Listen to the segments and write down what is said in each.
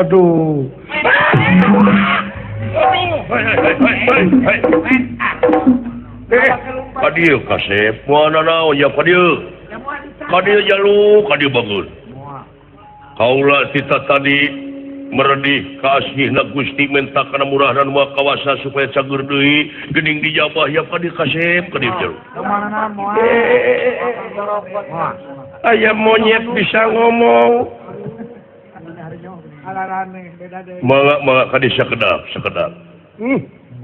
Waduh. Ka dieu kasep moal nanaon ya ka dieu. Ka dieu jalu, ka dieu bangun. Kaula tita tadi meredih ka asihna Gusti menta kana murahna wa kawasa supaya cager deui geuning dijabah ya ka dieu kasep ka dieu jalu. Aya monyet bisa ngomong. Mangga mangga ka dieu sakedap sakedap.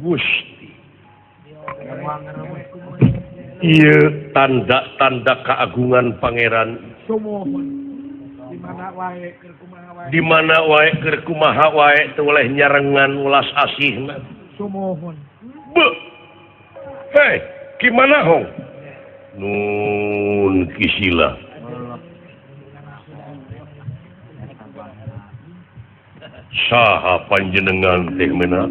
Gusti. Ieu tanda-tanda keagungan pangeran. Di mana wae keur kumaha wae teu oleh nyarengan ulas asihna. Sumuhun. Beuh. Hei, gimana hong? Nun kisila. Saha panjenengan teh meuna?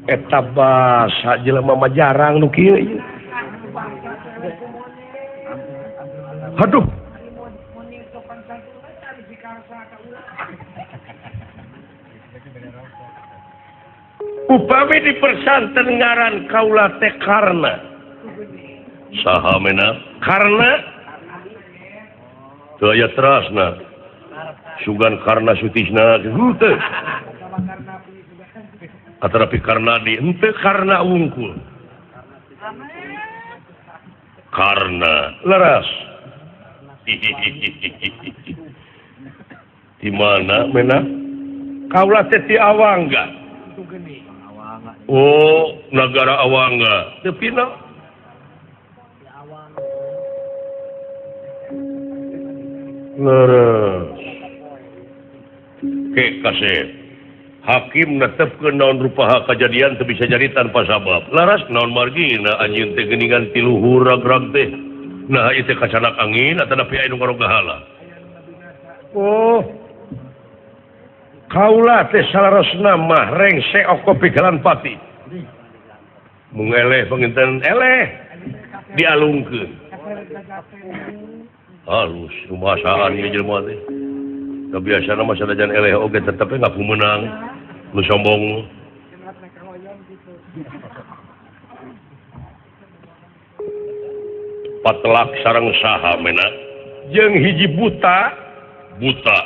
Eta basa jelema mah jarang nu kieu ieu. Aduh. Upami dipersanten ngaran kaula teh karna. Saha mena? Karna teu aya terasna. Sugan karna sutisna henteu. Atarapi karna di henteu karna wungkul. Karna leras. Di mana mena? Kaula teh ti Awangga. Oh, negara Awangga. Teu pina. Leres. Ke kasep. Hakim netepkeun naon rupaha kajadian teu bisa jadi tanpa sabab. Laras naon margina anjeun teh geuningan ti luhur rag-rag teh. Nah, ieu teh kacanak angin atanapi aya nu ngarogahala. Oh. Kaula teh salarosna mah rengse oko pigalan pati. Mung eleh panginten eleh dialungkeun. Halus rumasaan ieu jelema teh. Kebiasaan mah sanajan eleh oge tetep ngaku meunang. Nu sombong. Patelak sareng saha mena? Jeung hiji buta, buta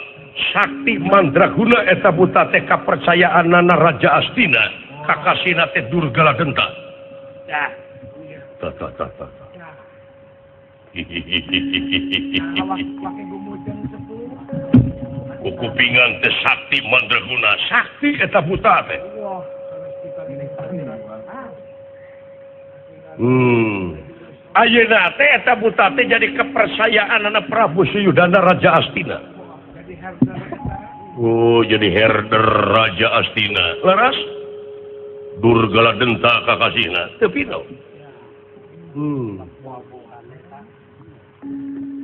sakti mandraguna eta buta teh kapercayaanana Raja Astina, kakasina teh Durgala Genta. Tah tah tah tah. Kukupingan teh sakti mandraguna, sakti eta buta teh. Ayeuna teh eta buta teh jadi kepercayaanana Prabu Suyudana Raja Astina. Oh, jadi herder Raja Astina. Leras Durgala Denta kakasihna. Teu pino.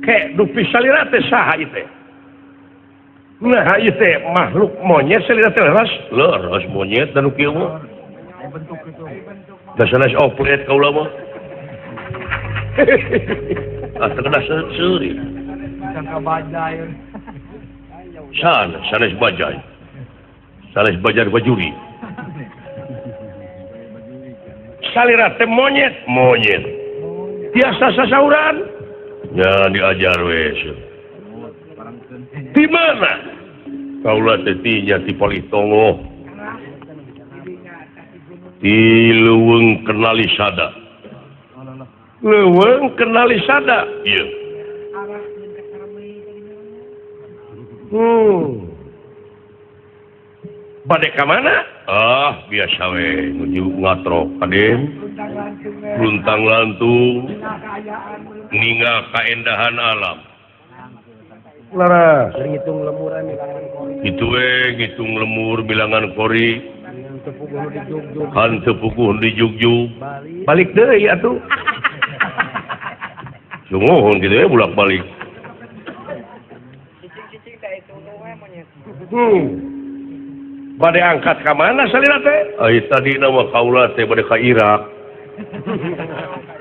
Ke dupi salira teh saha ieu teh? Nah, ieu teh makhluk monyet salira teh leras. Leras monyet dan nu kieu mah. Da sanes oplet kaula mah. Ah, teu seuri. Sangka bajai. San, sanes bajai. Sanes bajar bajuri. Salira teh monyet, monyet. Tiasa sasauran. Ya diajar we. Di mana? Kaula teh tinya ti Palitongo. Ti leuweung kenali sada. Leuweung kenali sada. Ieu. Bade ka mana? Ah, biasa we nuju ngatrok kaden. Luntang lantung ningal kaendahan alam. Lara, ngitung lemuran bilangan kori. Itu we ngitung lemur bilangan kori. Hanteu puguh di Jugjug. Balik deui atuh. Sungguh kitu we bolak-balik. Bade angkat ka mana salira teh? Ai tadi nama kaula teh bade ka Irak.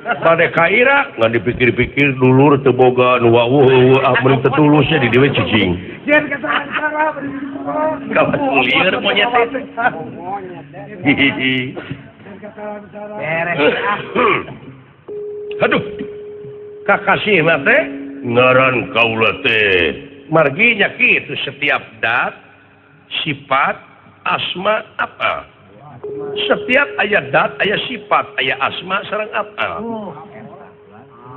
Bade ka Irak ngan dipikir-pikir dulur teu boga nu wawuh ah meureun teu tulus di dieu cicing. Sieun kasangsara bari lieur monyet teh. Hihihi. Beres ah. Aduh. Kakasihna teh ngaran kaula teh. Margi nya kitu setiap dat sifat asma apa. Setiap aya dat aya sifat aya asma sareng apa.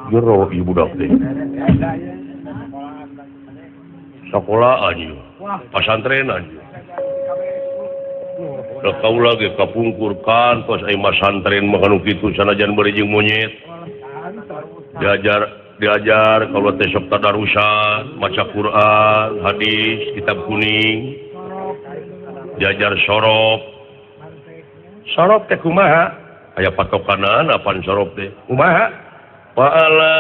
Jero ieu budak teh. Sakolaan ieu, pasantrenan ieu. Da kaula ge kapungkur kantos aya masantren mah kanu kitu sanajan bari jeung monyet. Diajar kaula teh sok tadarusan, maca Quran, hadis, kitab kuning. Diajar sorop. Sorop teh kumaha? Aya patokanan apaan sorop teh? Kumaha? Fa'ala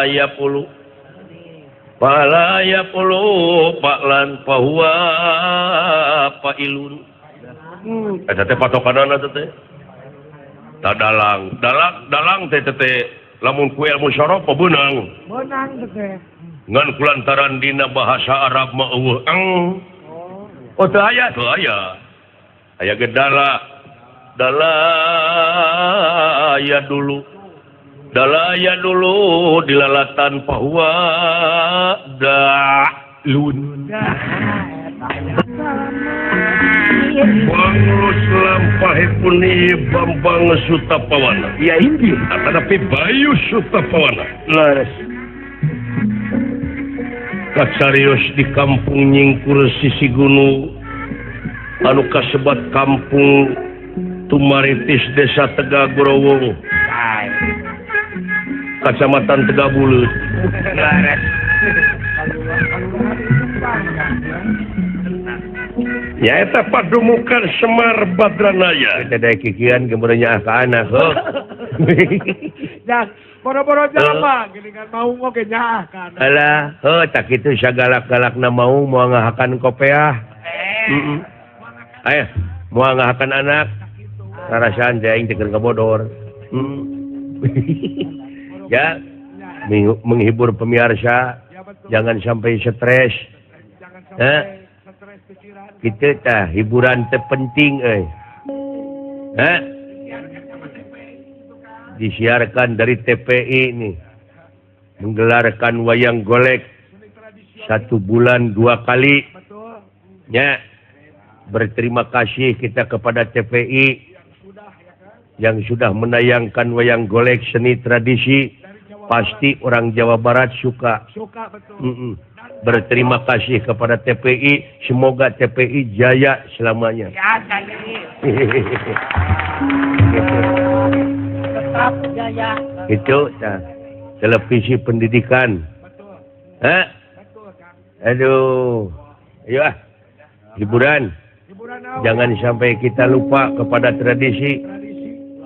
yaqulu. Fa'ala yaqulu fa'lan fahuwa fa'ilun. Eta teh patokanana teh. Tadalang, dalang teh teh lamun ku ilmu sorop beunang. Beunang teh. Ngan kulantaran dina bahasa Arab mah eueuh eng. Oh teu aya, teu aya. Aya ge dala. Dala ya dulu. Dala ya dulu dilalatan bahwa da'lun. Panglus lampahipun ieu Bambang Sutapawana. Ya inggih, atanapi Bayu Sutapawana. Leres. Kacarios di kampung Nyingkur sisi gunung anu kasebat kampung Tumaritis Desa Tegagrowong Kacamatan Tegabuleut. Nyaeta padumukan Semar Badranaya. Kita daek kikian gemerenya ka anak heuh. Jang, boro-boro jalma geuningan maung oge nyaah ka anak. Alah, heuh tak kitu sagalak-galakna maung moal ngahakan kopeah. Heeh. Aya, moal ngahakan anak. Rarasaan teh aing teh keur ngabodor. Ya, menghibur pemirsa, jangan sampai stres. Kita tah hiburan terpenting euy. Hah? Disiarkan dari TPI nih. Menggelarkan wayang golek 1 bulan 2 kali. Ya. Berterima kasih kita kepada TPI yang sudah menayangkan wayang golek seni tradisi. Pasti orang Jawa Barat suka. Berterima kasih kepada TPI, semoga TPI jaya selamanya. Ya, jaya. Tetap jaya. Itu nah, televisi pendidikan. Betul. Hah? Betul, Kang. Aduh. Ayo ah. Hiburan. Jangan sampai kita lupa kepada tradisi.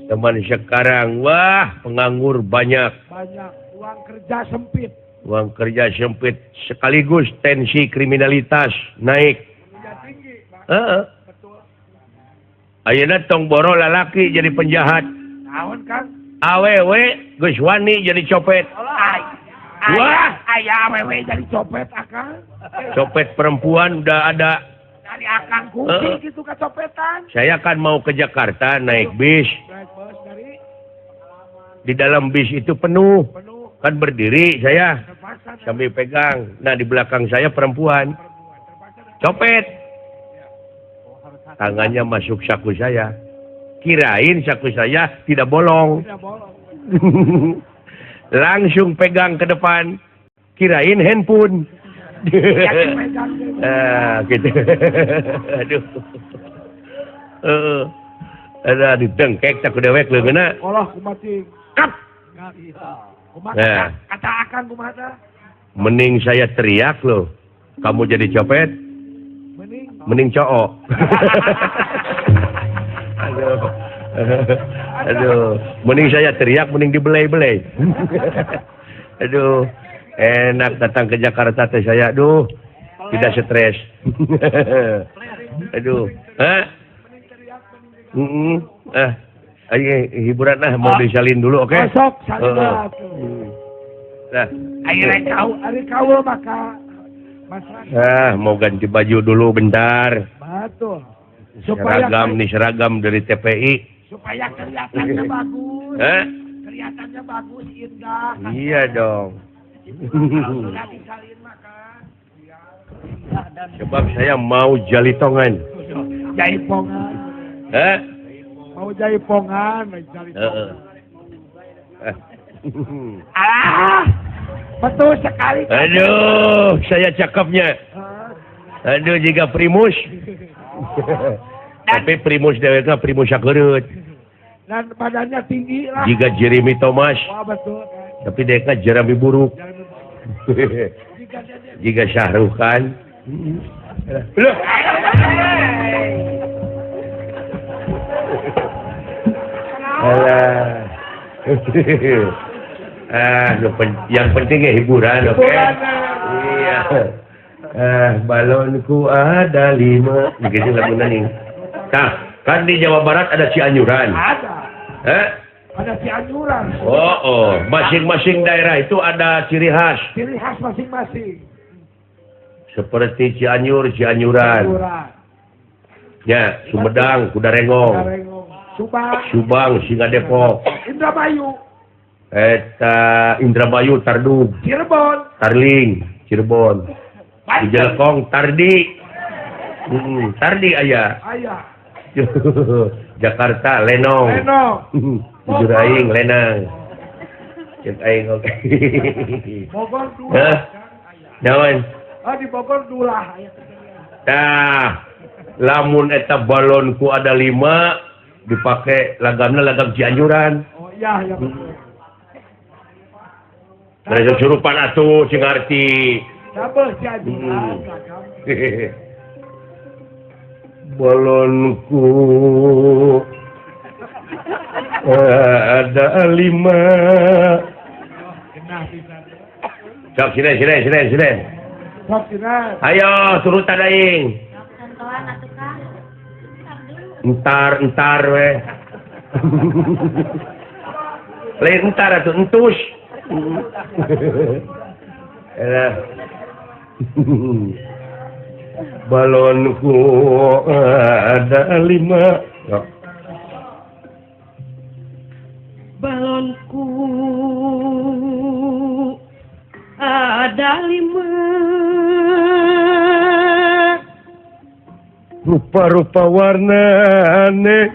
Teman sekarang, wah, penganggur banyak. Banyak, uang kerja sempit. Uang kerja sempit, sekaligus tensi kriminalitas naik. Tinggi, Pak. Heeh. Betul. Ayeuna tong boro lalaki jadi penjahat. Naon, Kang? Awewe geus wani jadi copet. Wah, aya awewe jadi copet akang. Copet perempuan udah ada. Dari akang kunci gitu kecopetan. Saya kan mau ke Jakarta naik bis. Di dalam bis itu penuh. Kan berdiri saya sambil pegang. Nah di belakang saya perempuan. Copet. Tangannya masuk saku saya. Kirain saku saya tidak bolong. Langsung pegang ke depan. Kirain handphone. Nah, gitu. Aduh. Ada didengkek saku dewek leungeunna. Allah kumaha. Kap. Nah. Kata akan kumaha? Mending saya teriak loh. Kamu jadi copet? Mending cowok. Aduh. Aduh, mending saya teriak, mending dibelai-belai. Aduh, enak datang ke Jakarta teh saya. Aduh, tidak stres. Aduh, hah? Ayo hiburan lah mau disalin dulu, oke? Sok salin. Nah, ayo ari kaul maka masyarakat. Ah, mau ganti baju dulu bentar. Betul. Supaya seragam nih, seragam dari TPI. Supaya kelihatannya bagus. Eh? Kelihatannya bagus, indah. Iya dong. Kalau sudah disalin maka. Sebab saya mau jalitongan. Jaipongan. Eh? Mau jaipongan, jalitongan. Ah, betul sekali. Aduh, saya cakepnya. Aduh, jika primus. Tapi primus deweka primus sakereut. Dan badannya tinggi lah. Jika Jeremy Thomas. Wah, betul. Kan. Tapi deweka jerami buruk. Jika Shahrukh Khan. Loh. Alah. Ah, yang penting ya hiburan, oke? Okay? Iya. Ah, balonku ada 5. Begitu lagunya nih. Nah, kan di Jawa Barat ada Cianjuran. Ada. Eh? Ada Cianjuran. Oh, oh. Masing-masing daerah itu ada ciri khas. Ciri khas masing-masing. Seperti Cianjur, Cianjuran. Ya, Sumedang, Kuda Renggong. Subang. Subang, Singa Depok. Indramayu. Eta Indramayu, Tardug. Cirebon. Tarling, Cirebon. Di Jelekong, Tardi. Tardi aya. Aya. Jakarta, Lenong. Lenong. Jujur aing, Lenang. Cek aing oke. Bogor dua. Naon? Oh, di Bogor dua. Tah, lamun eta balonku ada 5 dipakai lagamna lagam Cianjuran. Oh iya, iya betul. Nah, surupan atuh sing ngarti. Sabeuh Cianjuran lagam. Balonku ada 5. Sok sini sini sini sini. Sok sini. Ayo turutan aing. Entar entar we. Lain entar atuh entus. Elah. Balonku ada 5. Sok. Balonku ada 5. Rupa-rupa warnane.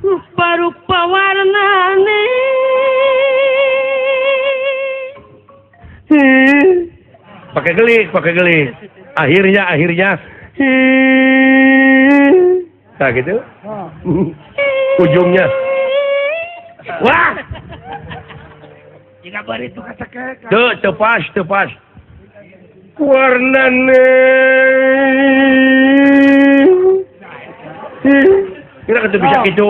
Rupa-rupa warnane. Pakai gelik, pakai gelik. Akhirnya, akhirnya. Nah gitu. Ujungnya. Wah. Jika beri itu kacake. Tuh, tepas, tepas. Warnane. Kira kata bisa gitu.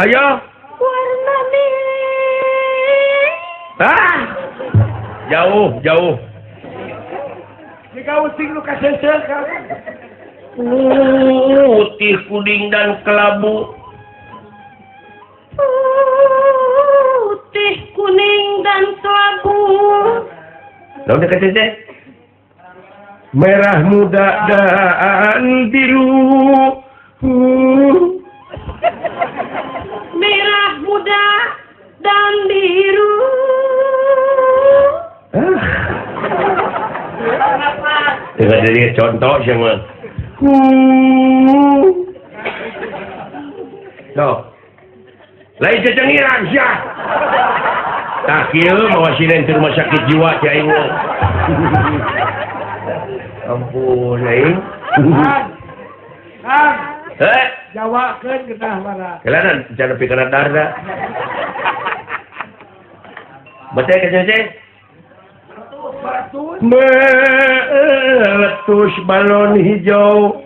Ayo. Warnane. Ah. Jauh, jauh. Jika using lu kasesel kan. Putih, kuning dan kelabu. Putih, kuning dan kelabu. Lalu dia kasesel. Merah muda dan biru. Merah muda dan biru. Dengan jadi contoh siapa? Tuh, lain cecengiran siah. Tak kieu mawa sinen ke rumah sakit jiwa cai aing. Ampun aing. Kang. Heh, jawakeun geunah mana? Kelanan can nepi kana darda. Baca ke cece. Meletus balon hijau.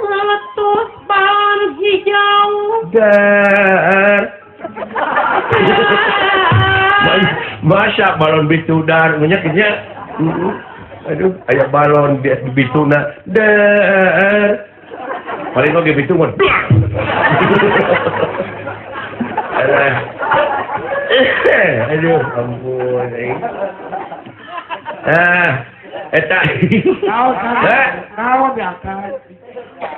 Meletus balon hijau. Dar. Masa balon bitu dar menyakitnya. Aduh, aya balon di bituna. Der. Paling oge bitu mah. Aduh, ampun. Ah, eta. Naon ya kan?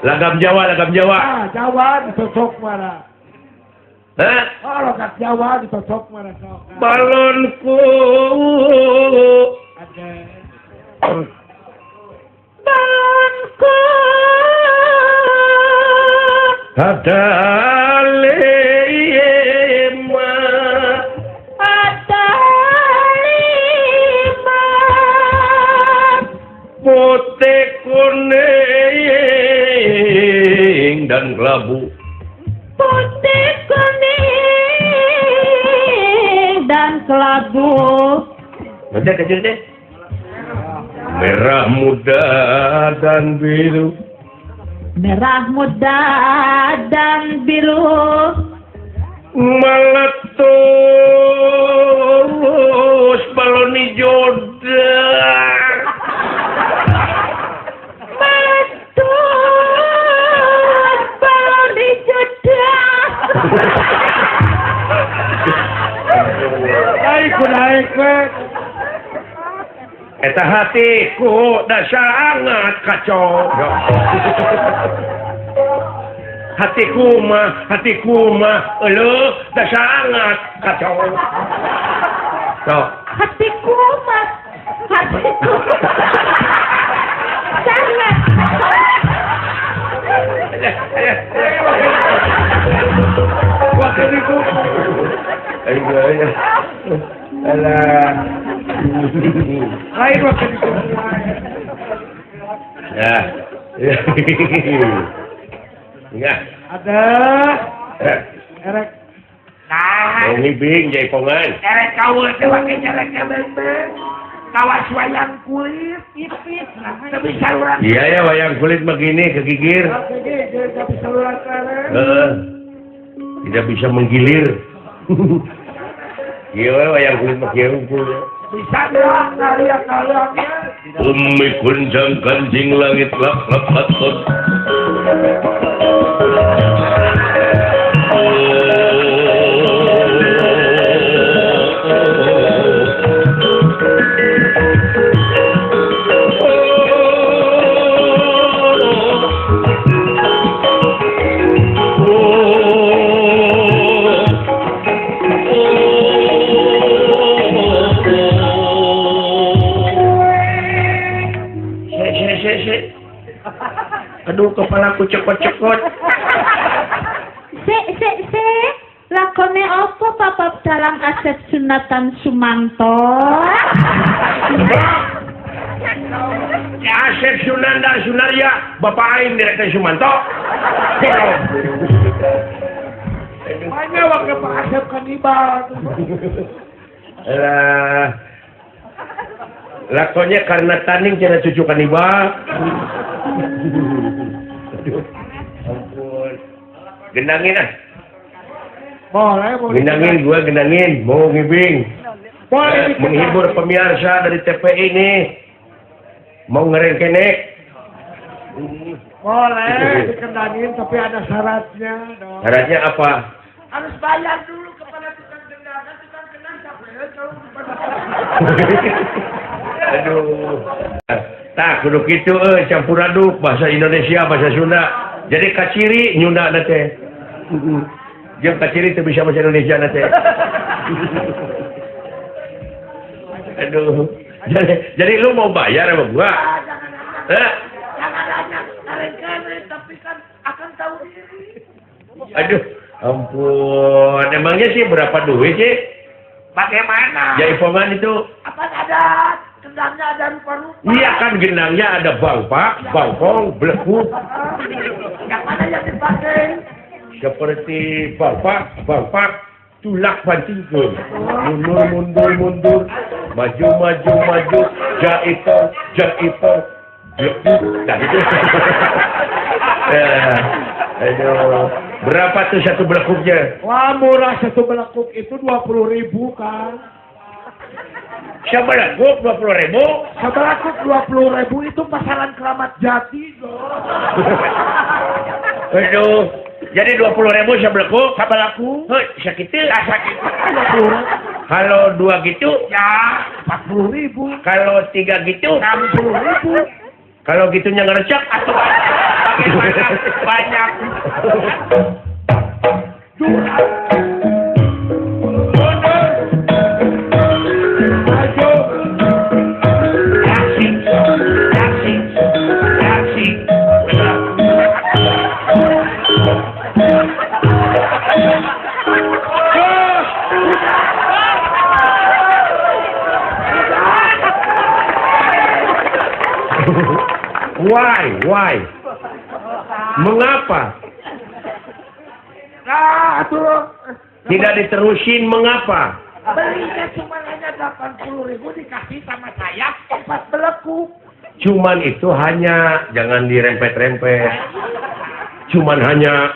Lagam Jawa, lagam Jawa. Ah, Jawa ditocok mana? Hah? Oh, lagam Jawa ditocok mana sok. Balonku. Ada. Balonku. Ada lima. Ada lima. Putih kuning dan kelabu. Putih kuning dan kelabu. Baca kecil deh. Merah muda dan biru. Merah muda dan biru. Meletus balon hijau. Meletus balon hijau. Naik, naik, naik. Eta hatiku dah sangat kacau. Hatiku mah, euleuh dah sangat kacau. Sok. Hatiku mah, hatiku sangat. Waktu itu. Alah. Lain waktu itu. Ya. Ya. Ada. Erek. Nah. Mau ngibing jaipongan. Erek kawul teh wake nyerek beng-beng. Kawas wayang kulit ipit. Teu bisa urang. Iya ya wayang kulit begini kegigir. Kegigir tidak bisa urang. Heeh. Tidak bisa menggilir. Iya wayang kulit mah kieu unggul. Bisa doang kalian-kaliannya. Umi kunjang kancing langit lap lap patot. Aduh, kepalaku cekot-cekot. Se, se, se. Lakone opo Papa Dalang Asep Sunatan Sumanto? Ya, Asep Sunandar Sunarya, Bapak aing direktur Sumanto. Banyak waktu Pak Asep kanibal. Lah, lakonnya karena tanding cara cucu kanibal. Aduh, ampun. Gendangin ah. Boleh, boleh. Gendangin, gua gendangin, mau ngibing. Boleh. Menghibur pemirsa dari TPI ini. Mau ngerengkenek. Boleh dikendangin tapi ada syaratnya dong. Syaratnya apa? Harus bayar dulu kepada tukang gendangan, tukang gendang sampai kalau kepada. Aduh. Tak kudu kitu euy, campur aduk bahasa Indonesia, bahasa Sunda. Jadi kaciri nyunda na teh. Jeung kaciri teu bisa bahasa Indonesia na teh. Aduh. Jadi lu mau bayar sama gua? Jangan hanya keren-keren, tapi kan akan tahu diri. Aduh, ampun. Emangnya sih berapa duit sih? Bagaimana? Jaipongan itu? Apa ada? Gendangnya ada rupa-rupa. Iya kan gendangnya ada bangpak, bangkong, belekuk. Yang mana yang dipakai? Seperti bangpak, bangpak, tulak bantingkeun. Mundur, mundur, mundur. Maju, maju, maju. Jaipong, jaipong, belekuk. Nah itu. Aduh. Berapa tuh satu belekuknya? Wah murah satu belekuk itu 20.000 kan. Sabelaguk 20.000. Sabelaguk 20.000 itu pasaran Keramat Jati dong. Aduh, jadi 20.000 sabelaguk. Sabelaguk. Heuh, sakitu. Ya sakitu 20.000. Kalau 2 gitu ya 40.000. Kalau 3 gitu 60.000. Kalau gitunya ngerecek atau bagaimana banyak. Why? Mengapa? Nah, atuh. Tidak diterusin mengapa? Belinya cuma hanya 80.000 dikasih sama saya 4 belekuk. Cuman itu hanya, jangan dirempet-rempet. Cuman hanya.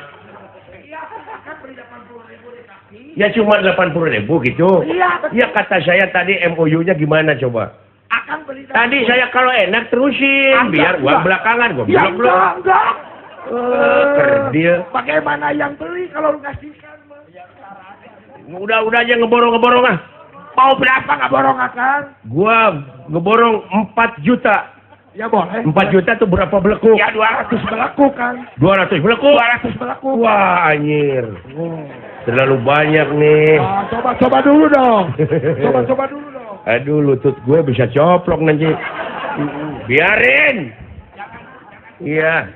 Iya, kan beli 80.000 dikasih. Ya cuma 80.000 gitu. Iya, betul. Ya kata saya tadi MOU-nya gimana coba? Akan beli tadi saya kalau enak terusin, enggak, biar uang belakangan gua ya, belum. Enggak. Kerdil. Bagaimana yang beli kalau ngasihkan? Udah aja ngeborong-ngeborong ah. Mau berapa ngeborong akan? Gua ngeborong 4 juta. Ya boleh. 4 juta tuh berapa belekuk? Ya 200 belekuk kan. 200 belekuk? 200 belekuk. Wah, anjir. Terlalu banyak nih. Ah, coba-coba dulu dong. Coba-coba dulu dong. Aduh, lutut gue bisa coplok nanti. Biarin. Iya.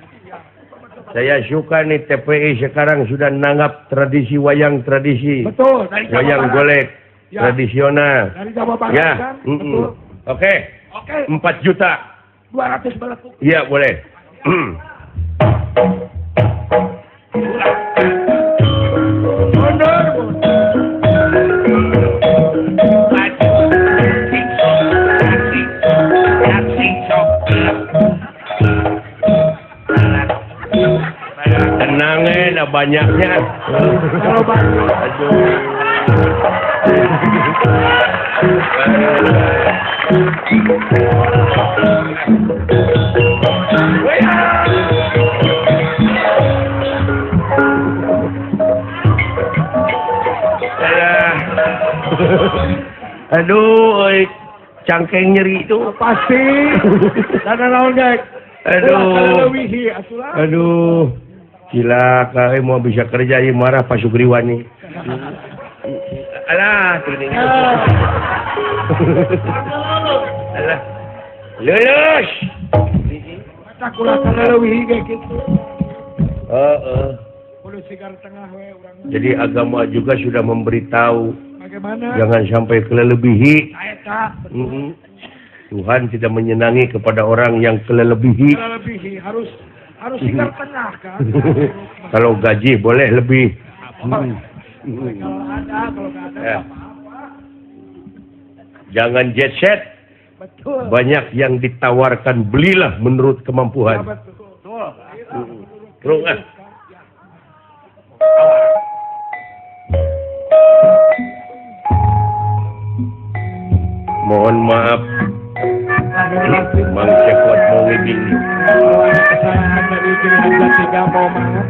Saya suka nih TPI sekarang sudah nanggap tradisi wayang tradisi. Betul, dari Jawa wayang Barat. Golek ya. Tradisional. Dari Jawa Barat ya. Kan? Betul. Oke. Oke. 4 juta. 200 belekuk. Iya, boleh. Mundur. Tenang dah banyaknya. Kalau banyak. Aduh. Aduh, cangkeng nyeri itu pasti. Dana naon, Gek? Aduh. Aduh. Cilaka, mau bisa kerja ya marah Pak Sugriwani. Alah, tuning. Alah. Lulus. Mata kula kaleuwih ge kitu. Heeh. Jadi agama juga sudah memberitahu bagaimana? Jangan sampai kelelebihi. Tuhan tidak menyenangi kepada orang yang kelelebihi. Kelelebihi harus sigar tengah kan. Kalau gaji boleh lebih. Kalau ada, kalau nggak ada ya. Apa-apa. Jangan jet set. Betul. Banyak yang ditawarkan, belilah menurut kemampuan. Ya, betul. Terus ah. Mohon maaf, Mang Cepot mau ngibing. Kesalahan dari Pilihan 3 mau maaf.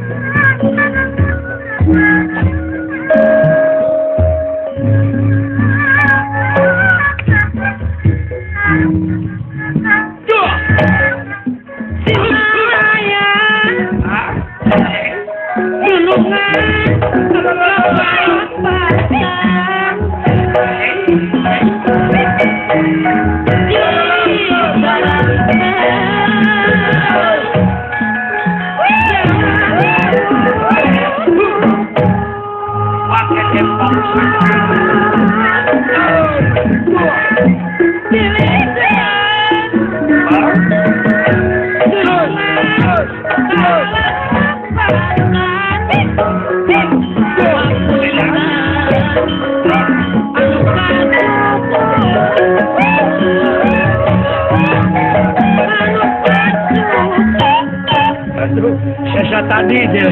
Sesa tadi dia.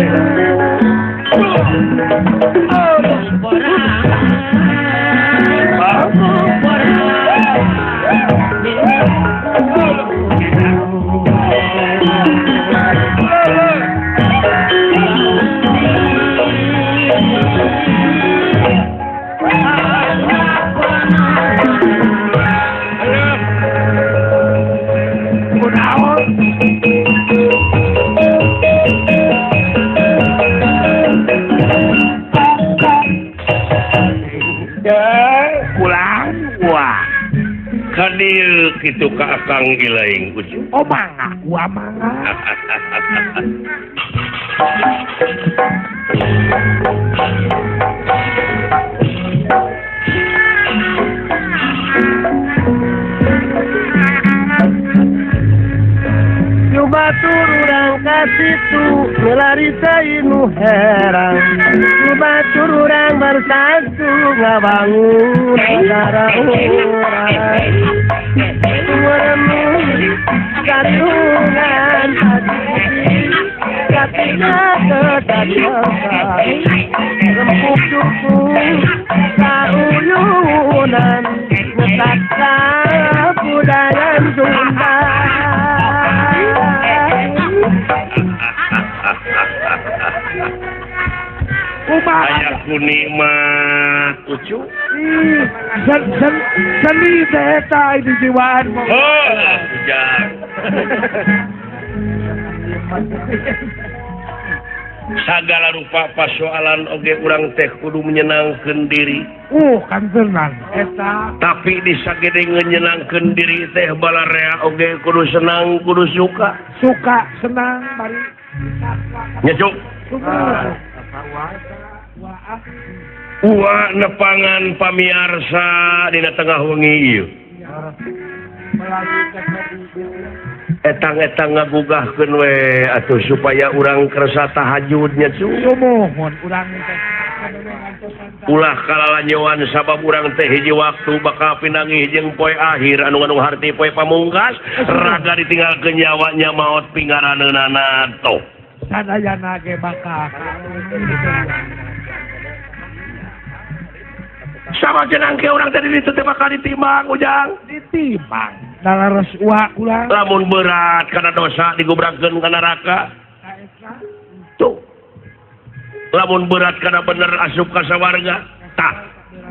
Ka dieu kitu ka Akang Ilaing Ucu. Oh mangga, gua mangga. Batur urang ka situ ngelari cai nu herang. Batur urang bersatu ngabangun negara urang. Meremung katungan hati katina ketatasa rempuk duku kauyunan ngetaka budaya Sunda. Aya ku nikmat Ucu. Seni teh eta di jiwaan. Oh, ujang. Sagala rupa pasoalan oge urang teh kudu menyenangkeun diri. Kan tenang eta. Tapi di sagede nyenangkeun diri teh balarea oge kudu senang, kudu suka. Suka senang bari nya cuk. Uwa nepangan pamiarsa dina tengah wengi ieu. Etang-etang ngagugahkeun we atuh supaya urang kersa tahajud nya cu. Sumuhun urang teh ulah kalalanyoan sabab urang teh hiji waktu bakal pinanggih jeung poe akhir anu ngandung harti poe pamungkas raga ditinggalkeun nyawanya maot pingaraneunana toh. Sadayana ge bakal sama jenang ke urang tadi ditu teh bakal ditimbang Ujang. Ditimbang dalares uak ulang. Lamun berat kana dosa digubrakeun ka neraka. Tuh. Lamun berat kana bener asup ka sawarga. Tah,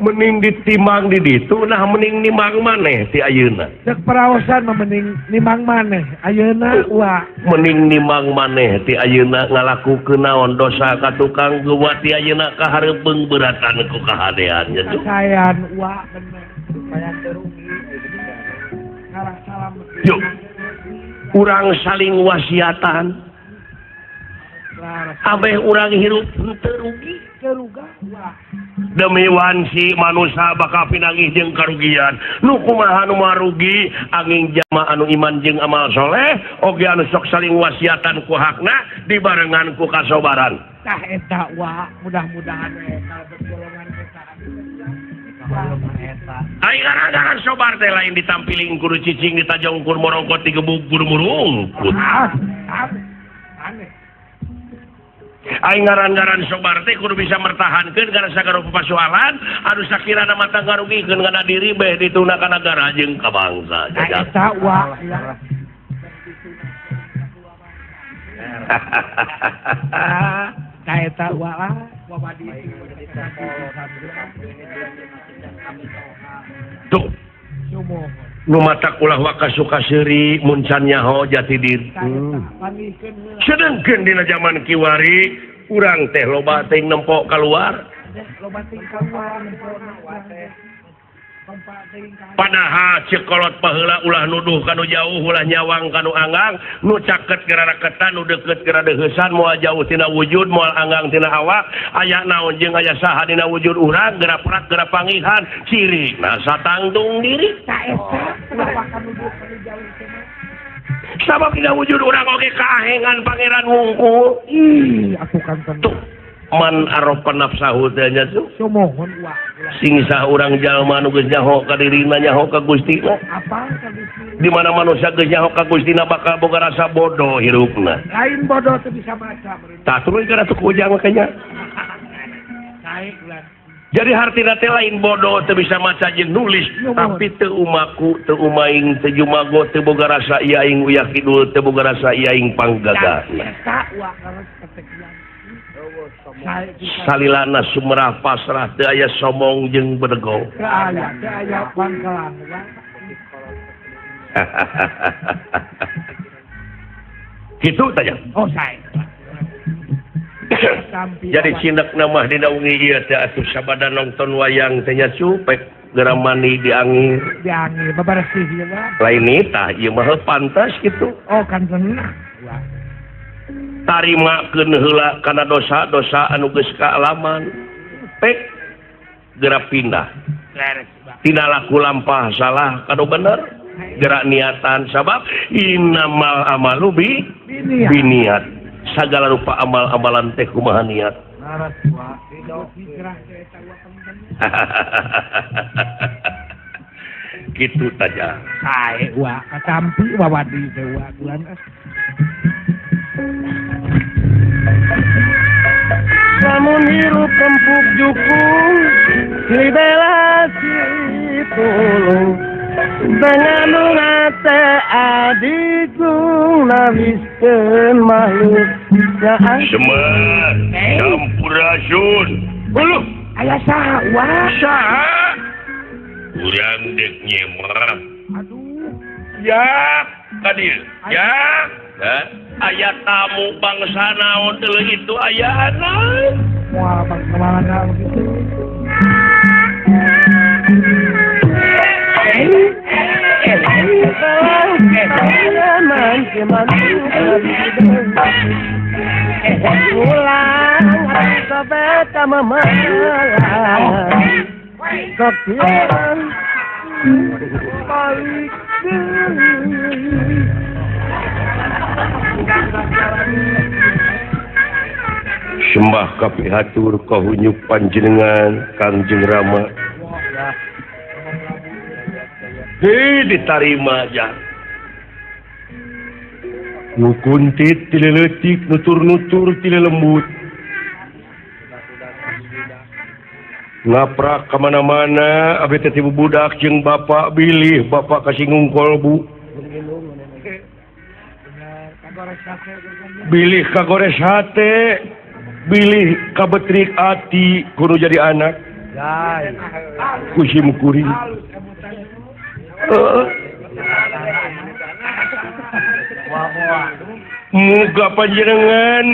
mending ditimbang di ditu nah mending nimang maneh ti ayeuna. Cek paraosan mah mending nimang maneh ayeuna uak. Mending nimang maneh ti ayeuna ngalakukeun naon dosa ka tukang geuwat ti ayeuna ka hareupeung beratan ku kahadean nya tuh. Kasayan uak bener supaya teu rugi. Ngarah salam. Yuk. Urang saling wasiatan. Abeh urang hirup teu rugi. Demi wansi manusia bakal pinangih jeung karugian. Nu kumaha nu marugi angin jama anu iman jeung amal soleh oge anu sok saling wasiatan ku hakna dibarengan ku kasobaran. Tah eta wa mudah-mudahan we kalebet golongan eta. Aing ngaran sobar teh lain ditampiling kudu cicing ditajong kur morongkot digebug kudu murungkut. Aneh. Aing ngaran-ngaran sobar teh kudu bisa mertahankeun kana sagala pasoalan anu sakirana mata ngarugikeun kana diri beh dituna ka nagara jeung ka bangsa. Eta wa. Eta wa lah. Tuh. Nu matak ulah waka suka seuri mun can nyaho jati diri. Sedengkeun dina jaman kiwari urang teh loba teuing nempok kaluar. Padahal cekolot baheula ulah nuduh kanu jauh ulah nyawang kanu anggang nu caket geura raketan nu deukeut geura deuheusan moal jauh tina wujud moal anggang tina awak aya naon jeung aya saha dina wujud urang geura prak geura pangihan ciri nah satangtung diri sabab dina wujud urang oge kaahengan pangeran wungkul. Ih aku kan tuh man arofa nafsahu teh nya tuh sumuhun wa sing sah urang jalma nu geus nyaho ka dirina nyaho ka Gustina apa ka Gusti di mana manusia geus nyaho ka Gustina bakal boga rasa bodoh hirupna lain bodoh teu bisa maca tah tuluy kana tuh ujang mah nya sae ulah jadi hartina teh lain bodoh teu bisa maca jeung nulis tapi teu umaku teu umaing teu jumago teu boga rasa ieu aing uyah kidul teu boga rasa ieu aing panggagahna eta wa leres ketekian salilana sumerah pasrah teu aya somong jeung bedegong teu aya pangkalan. Kitu tanya. Oh sae. Jadi cindak mah dina wengi ieu teh atuh sabada nonton wayang teh nya cupek. geura mandi diangir. Diangir babaresih ieu mah. Lain nitah ieu mah pantas kitu. Oh kanten. Tarimakeun heula kana dosa-dosa anu geus kaalaman. Pek geura pindah. Tina laku lampah salah kanu bener. Gerak niatan sabab innamal amalu bi biniat. Sagala rupa amal-amalan teh kumaha niat. Gitu saja. Sae wa katampi wawadi teh wa bulan. Lamun hirup empuk jukung silih silih tulung dengan ngate adigung nawiskeun makhluk Semer sampurasun. Uluh aya saha wa saha urang deuk nyemer. Aduh ya ka dieu ya aya tamu bangsa naon teu itu aya anak moal bangsa mana begitu. Sembah kapihatur kahunyuk panjenengan Kangjeng Rama. Hei ditarima aja. Nu kuntit ti leutik, nutur-nutur ti lembut. Ngaprak ka mana-mana abi teh ti budak jeung bapak bilih bapak kasinggung kolbu. Bilih kagores hate, bilih kabetrik ati kudu jadi anak. Kusim kuring. Muga panjenengan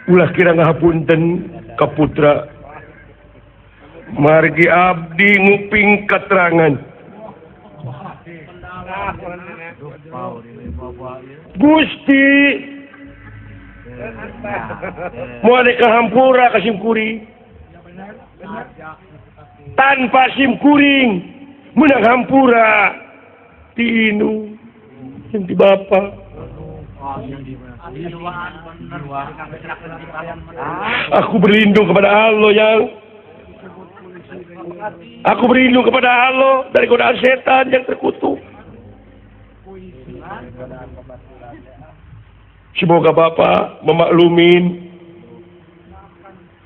ulah kira ngahapunten ka putra margi abdi nguping katerangan Gusti moal kahampura ka simkuring tanpa simkuring menang hampura ti inu yang ti bapa. Aku berlindung kepada Allah yang aku berlindung kepada Allah dari godaan setan yang terkutuk. Semoga Bapak memaklumin,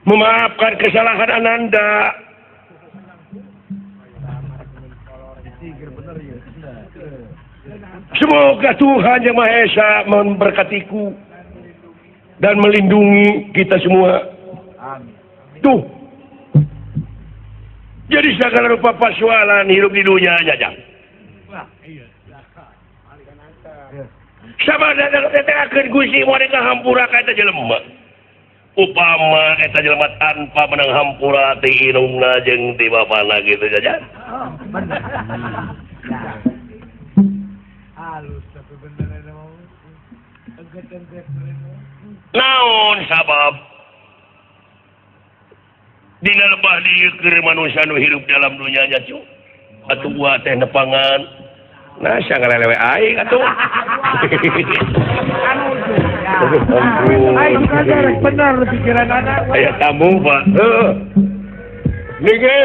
memaafkan kesalahan Ananda. Semoga Tuhan Yang Maha Esa memberkatiku dan melindungi kita semua. Tuh. Jadi segala rupa persoalan hidup di dunia aja. Sama datangkeun Gusti mereka hampura ka eta jelema. Upama eta jelema tanpa menang hampura ti inungna jeung ti bapana kitu saja. Naon sabab dina lebah dieu keur manusia nu hirup dalam dunia nya cu atuh gua teh nepangan nah sangalelewe aing atuh. Aing bener pikiran anak aya tamu Pak heeh niki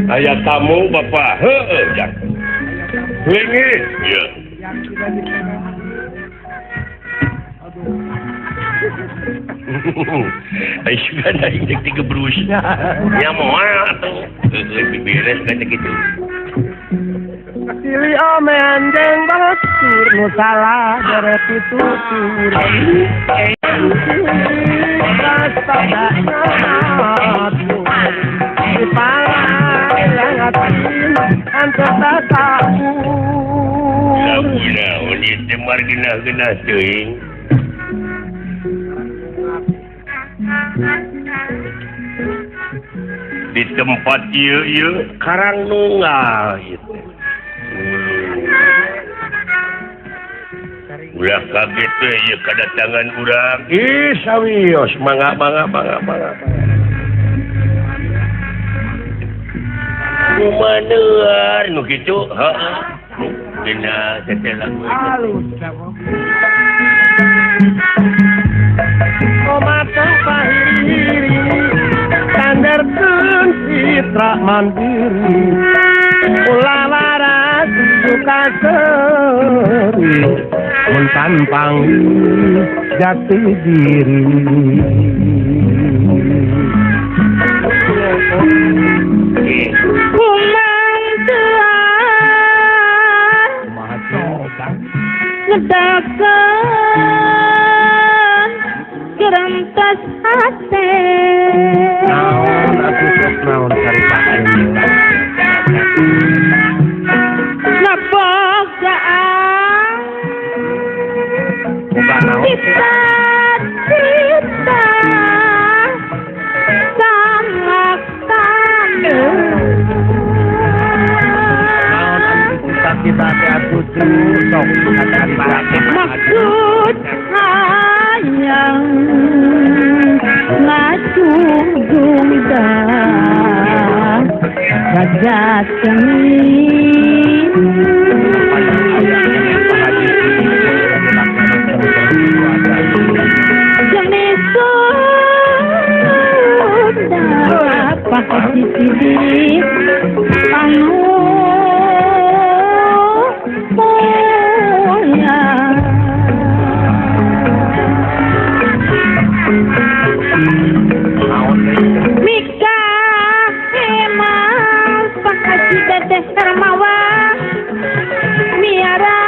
Aya tamu Bapak heeh jang. Linggih ieu. Ai sugan aing deuk digebrus. Nya moal atuh. Heueuh beres kana kitu. Silih omean jeng banget, batur nu salah bere pitutur Di tempat ieu ieu karang nunggal ieu. Ulah kaget teh ieu kadatangan urang. Ih sawios mangga mangga mangga mangga. Kumaneun nu kitu heeh. Dina setel lagu halus Komatong pahiri tandarkeun citra mandiri ulah waras suka seuri mun tampang jati diri. Kumangtuan ngedakan gerentas hate naon atuh sok naon carita ayeuna ngabogaan boga naon cita-cita sangat naon anu cita-cita teh atuh sok maksud hayang ngacung gajah seni seni Sunda Pak Haji Sidik anu mulia. Mika emang Pak Haji Dedeh Hermawan miara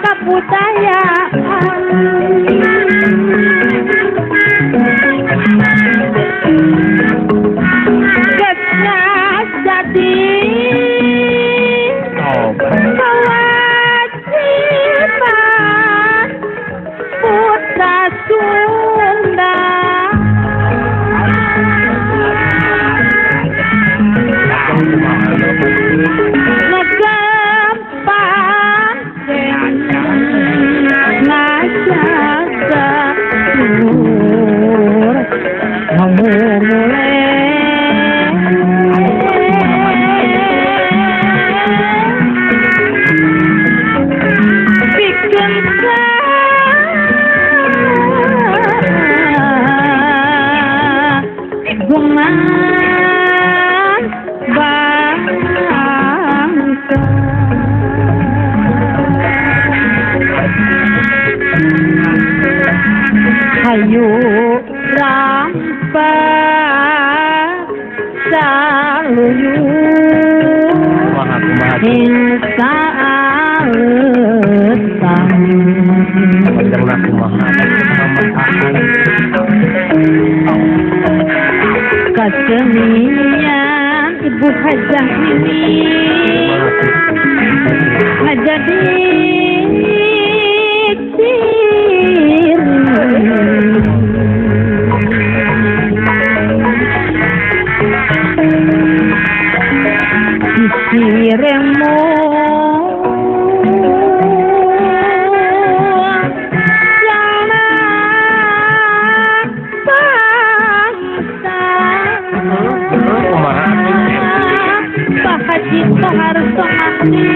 kabudayaan gesnya jadi kewajiban putra Sunda. Ngegempang ngajaga tur ngamumule pikeun kagungan bangsa. Hayu rampak saluyu hingga aletang kesenian Ibu Hajah ini ngajadi ciri siremu Pak Haji Tohar Somati.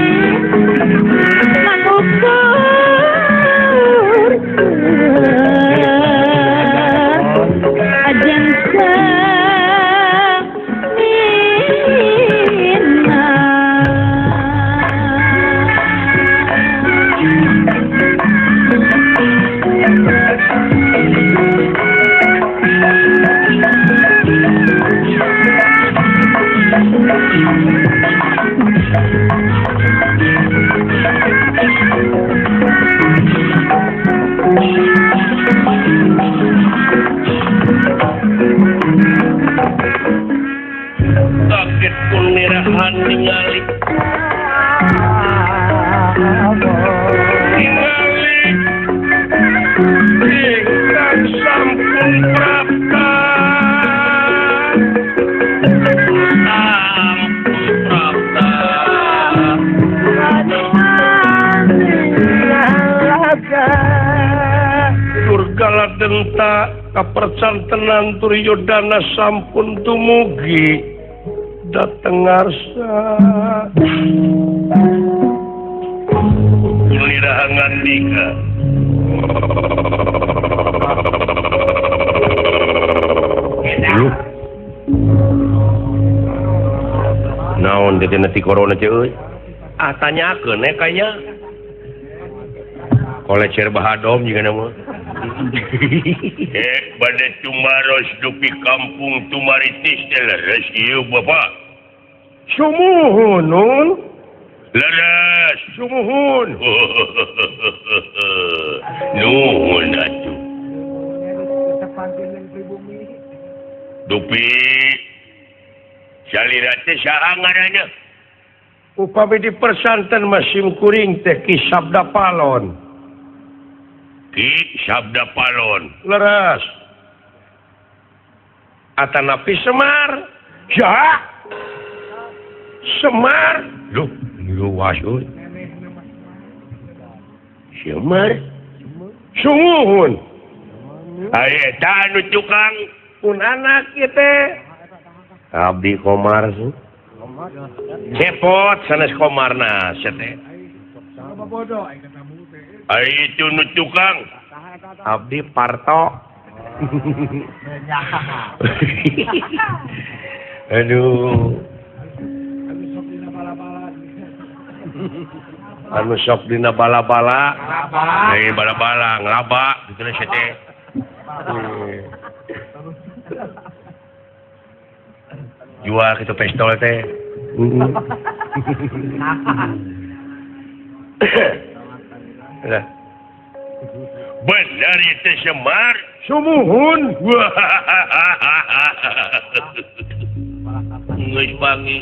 Denta kapercantenan Duryodana sampun tumugi dateng ngarsa. Liraha ngandika. Lu. Naon teh ti corona teh euy? Ah tanyakeun we kayanya. Kolecer bahadom juga nama. Bade tumaros dupi kampung Tumaritis teh leres ieu Bapak. Sumuhun nun. Leres sumuhun. Nuhun atuh. Dupi salira teh saha ngaranna? Upami dipersanten mah sim kuring teh Ki Sabda Palon. Ki Sabda Palon leres atanapi Semar ja Semar duh luas euy Semar sumuhun aya eta anu tukang pun anak ieu teh abdi Komar cepot sanes Komarna sia teh ai itu nu tukang abdi Parto. Aduh anu sok dina bala-bala bala-bala ngelaba gitu nya teh. Jual kitu pistol teh. Benar itu Semar sumuhun. Geus pangi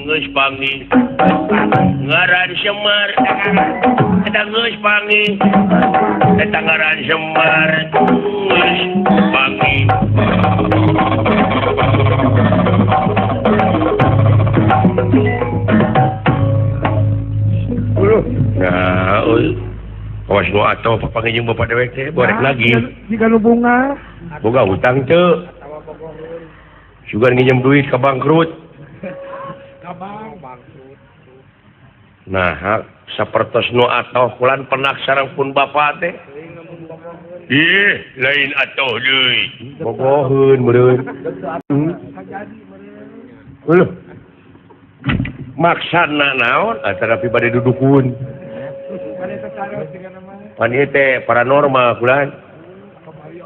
geus pangi ngaran Semar eta geus pangi eta ngaran Semar geus pangi. Nah, euy. Awas nu atuh papanggih jeung bapak dewek teh borek lagi. Jika nu bunga. Boga hutang teu. Sugan nginjem duit ka bangkrut. Ka bank bangkrut. Nah, sapertos nu atuh kulan penak sareng pun bapak teh. Ih, lain atuh deui. Bogoheun meureun. Heuh. Maksana naon atanapi bade dudukun. Pan ieu teh paranormal kulan.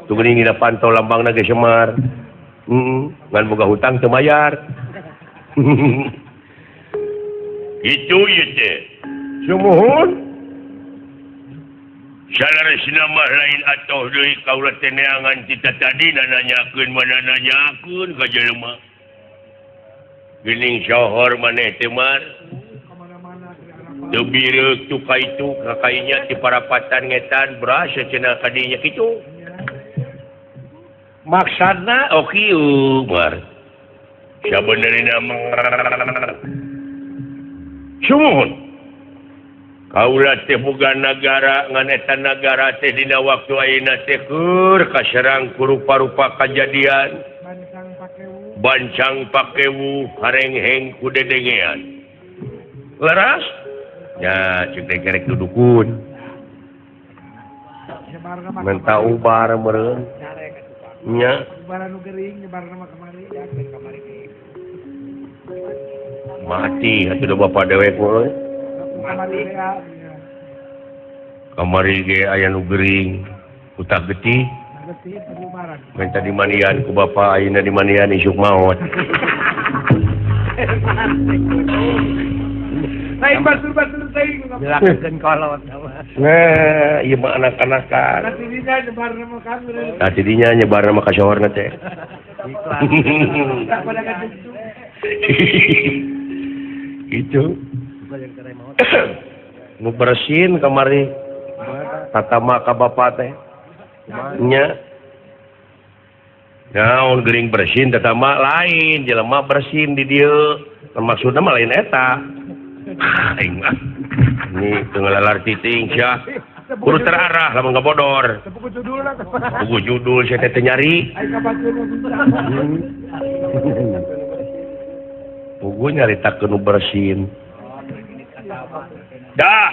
Tuh geuning dina pantau lambangna ge Semar. Ngan boga hutang teu mayar. Kitu ieu teh. Sumuhun. Salaresna mah lain atoh deui kaula teh neangan ti tadi nanyakeun mana nanyakeun ka jelema. Geuning sohor maneh teh Mar. Teu bireuk tu ka itu ka kainya ti parapatan ngetan beras cenah ka dinya kitu. Maksudna oh kieu Mar. Sabenerna mah sumuhun. Kaula teh boga nagara ngan eta nagara teh dina waktu ayeuna teh keur kaserang ku rupa-rupa kajadian. Bancang pakewu harengheng ku dedengean. Leras? Ya cek teh kerek dudukun. Menta ubar meureun. Nya. Mati atuh bapak dewek mah. Kamari ge aya nu gering, utak getih. Minta dimandian ku bapak ayeuna dimandian isuk maot. Lain batur-batur teuing jelakeun kolot. Nah, ieu mah anak-anakan. Tah tidinya nyebarna mah ka sohorna teh. Itu. Nu bersin kamari tatama ka bapak teh. Nya. Naon geuring bersin tatama lain, jelema bersin di dieu. Maksudna mah lain eta. Aing mah. Ini teu ngalalar titing sia. Kudu terarah lamun ngabodor. Buku judul saya teh nyari. Pugu nyaritakeun nu bersin. Dah.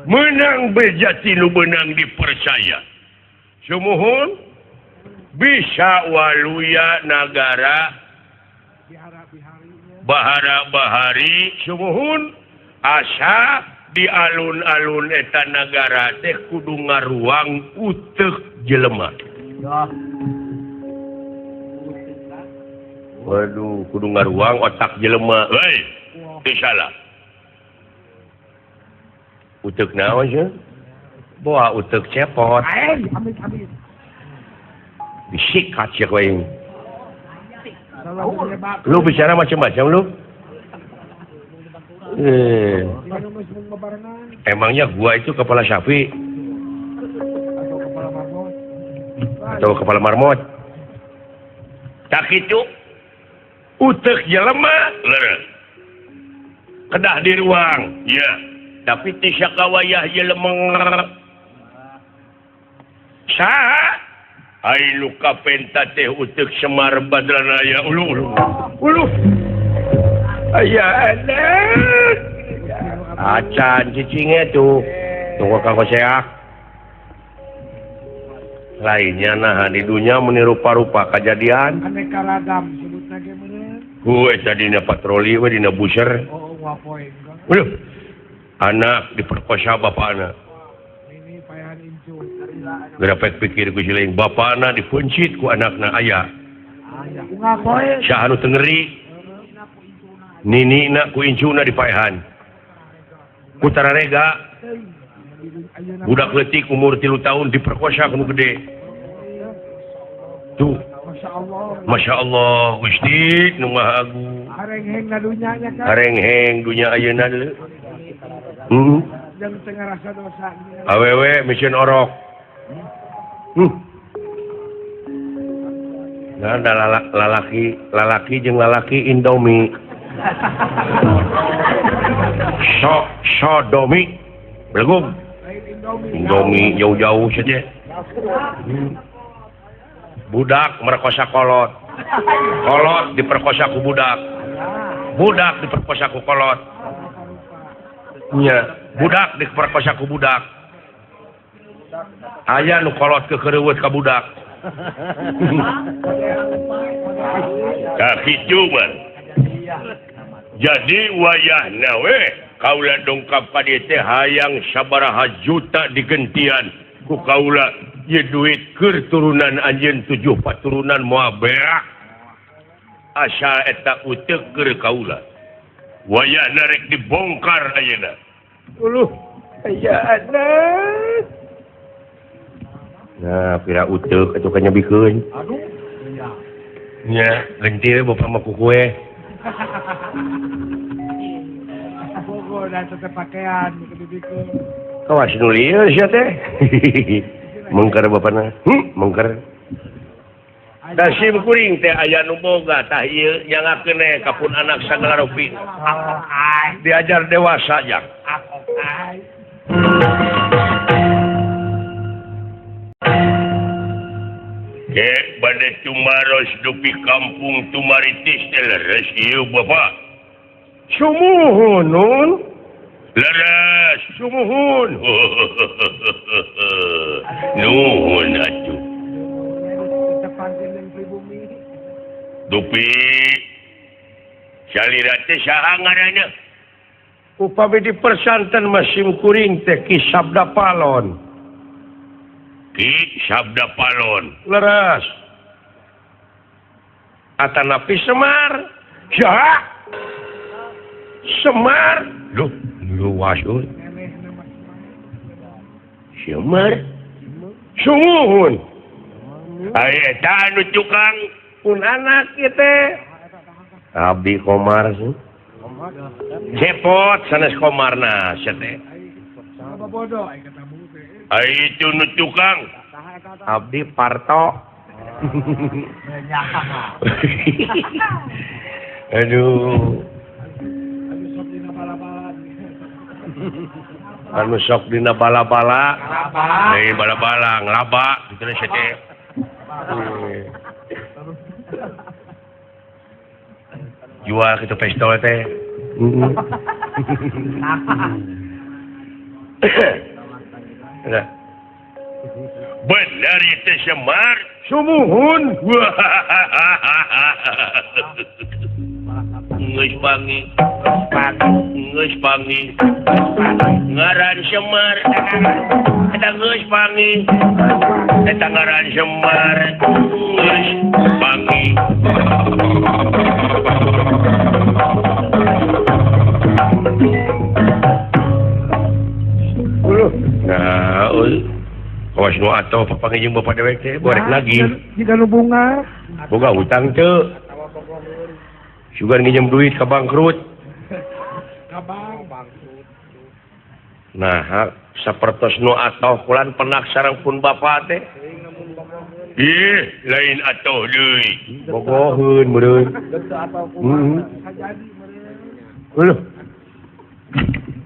Menang bejati nu beunang dipercaya. Sumuhun bisa waluya nagara bahara-bahari sumuhun asa di alun-alun eta nagara teh kudu ngaruang uteuk jelema. Waduh, kudu ngaruang otak jelema. Hei, teu salah. Uteuk naon sih? Boa uteuk cepot. Disikat sia ku aing. Lu bicara macam-macam lu. Emangnya gua itu kepala sapi atau kepala marmot? Tak itu utek jelema leres kedah di ruang ya, tapi tisya kawayah jelema saha ai nu kapenta teh utek Semar Badranaya ulu ulu ulu aya anak acan cicingnya tuh tunggu kanggo seak lainnya nah di dunia menirupa-rupa kejadian aneka ragam sebutna ge meureun ku eta dina patroli we dina buser oh wapoe waduh anak diperkosa bapana ini payahan incu gerapek pikir ku siling bapana dipuncit ku anakna aya aya ngapoe saha nu teu ngeri ninina ku incuna dipaehan ku tararega budak leutik umur 3 tahun diperkosa ku nu gede tuh Masya Allah Gusti nu Maha Agung harengheng na dunya nya kan harengheng dunya ayeuna deui jeung teu ngarasa dosa awewe miceun orok nah da lalaki lalaki jeung lalaki Indomie sodomi belegug Indomie jauh-jauh saja. Budak merkosa kolot, kolot diperkosa ku budak, budak diperkosa ku kolot, nya budak diperkosa ku budak, aya nu kolot kekereuweut ka budak. Tah kitu mah. Jadi wayahna we kaula dongkap ka dieu teh hayang sabaraha juta digentian ku kaula ieu duit keur turunan anjeun 7 paturunan moal beak asa eta uteuk keur kaula wayahna rek dibongkar ayeuna uluh aya anak nah pira uteuk atuh ka nyebikeun aduh nya genti we bapak mah ku kue Bogo dan tetep pakaian dibikeun. Kawas nu lieur sia teh. Mengker bapana. Mengker. Da sim kuring teh aya nu boga tah ieu nyangakeun we ka pun anak sagala rupi. Diajar dewasa jang. Ke bade tumaros dupi kampung Tumaritis teh leres ieu bapak. Sumuhun nun. Leres sumuhun. Nuhun atuh. Dupi salira teh saha ngaranna? Upami dipersanten mah sim kuring teh Ki Sabda Palon. Ki Sabda Palon. Leres. Atanapi Semar. Saha? Semar. Duh, luas euy. Semar. Sumuhun. Aya eta anu tukang pun anak ieu teh. Abdi Komar sih. Cepot sanes Komarna sia teh. Ai itu nu tukang Abdi Parto. Aduh. Anu sok dina bala-bala. Lain bala-bala ngelaba kitu teh teh. Jual kitu pistol teh. Nah. Benar itu Semar sumuhun. Geus pangi. Geus pangi. Ngaran Semar. Eta geus pangi. Eta ngaran Semar. Geus pangi. Nah, kawas nu atoh papanggih jeung bapak dewek teh borek lagi. Jika nu bunga. Boga hutang teu. Sugan nginjem duit ka bangkrut. Ka bangkrut. Nah, sapertos nu atoh kulan penak sareng pun bapak teh. Ih, lain atoh deui. Bogoheun meureun. Heeh.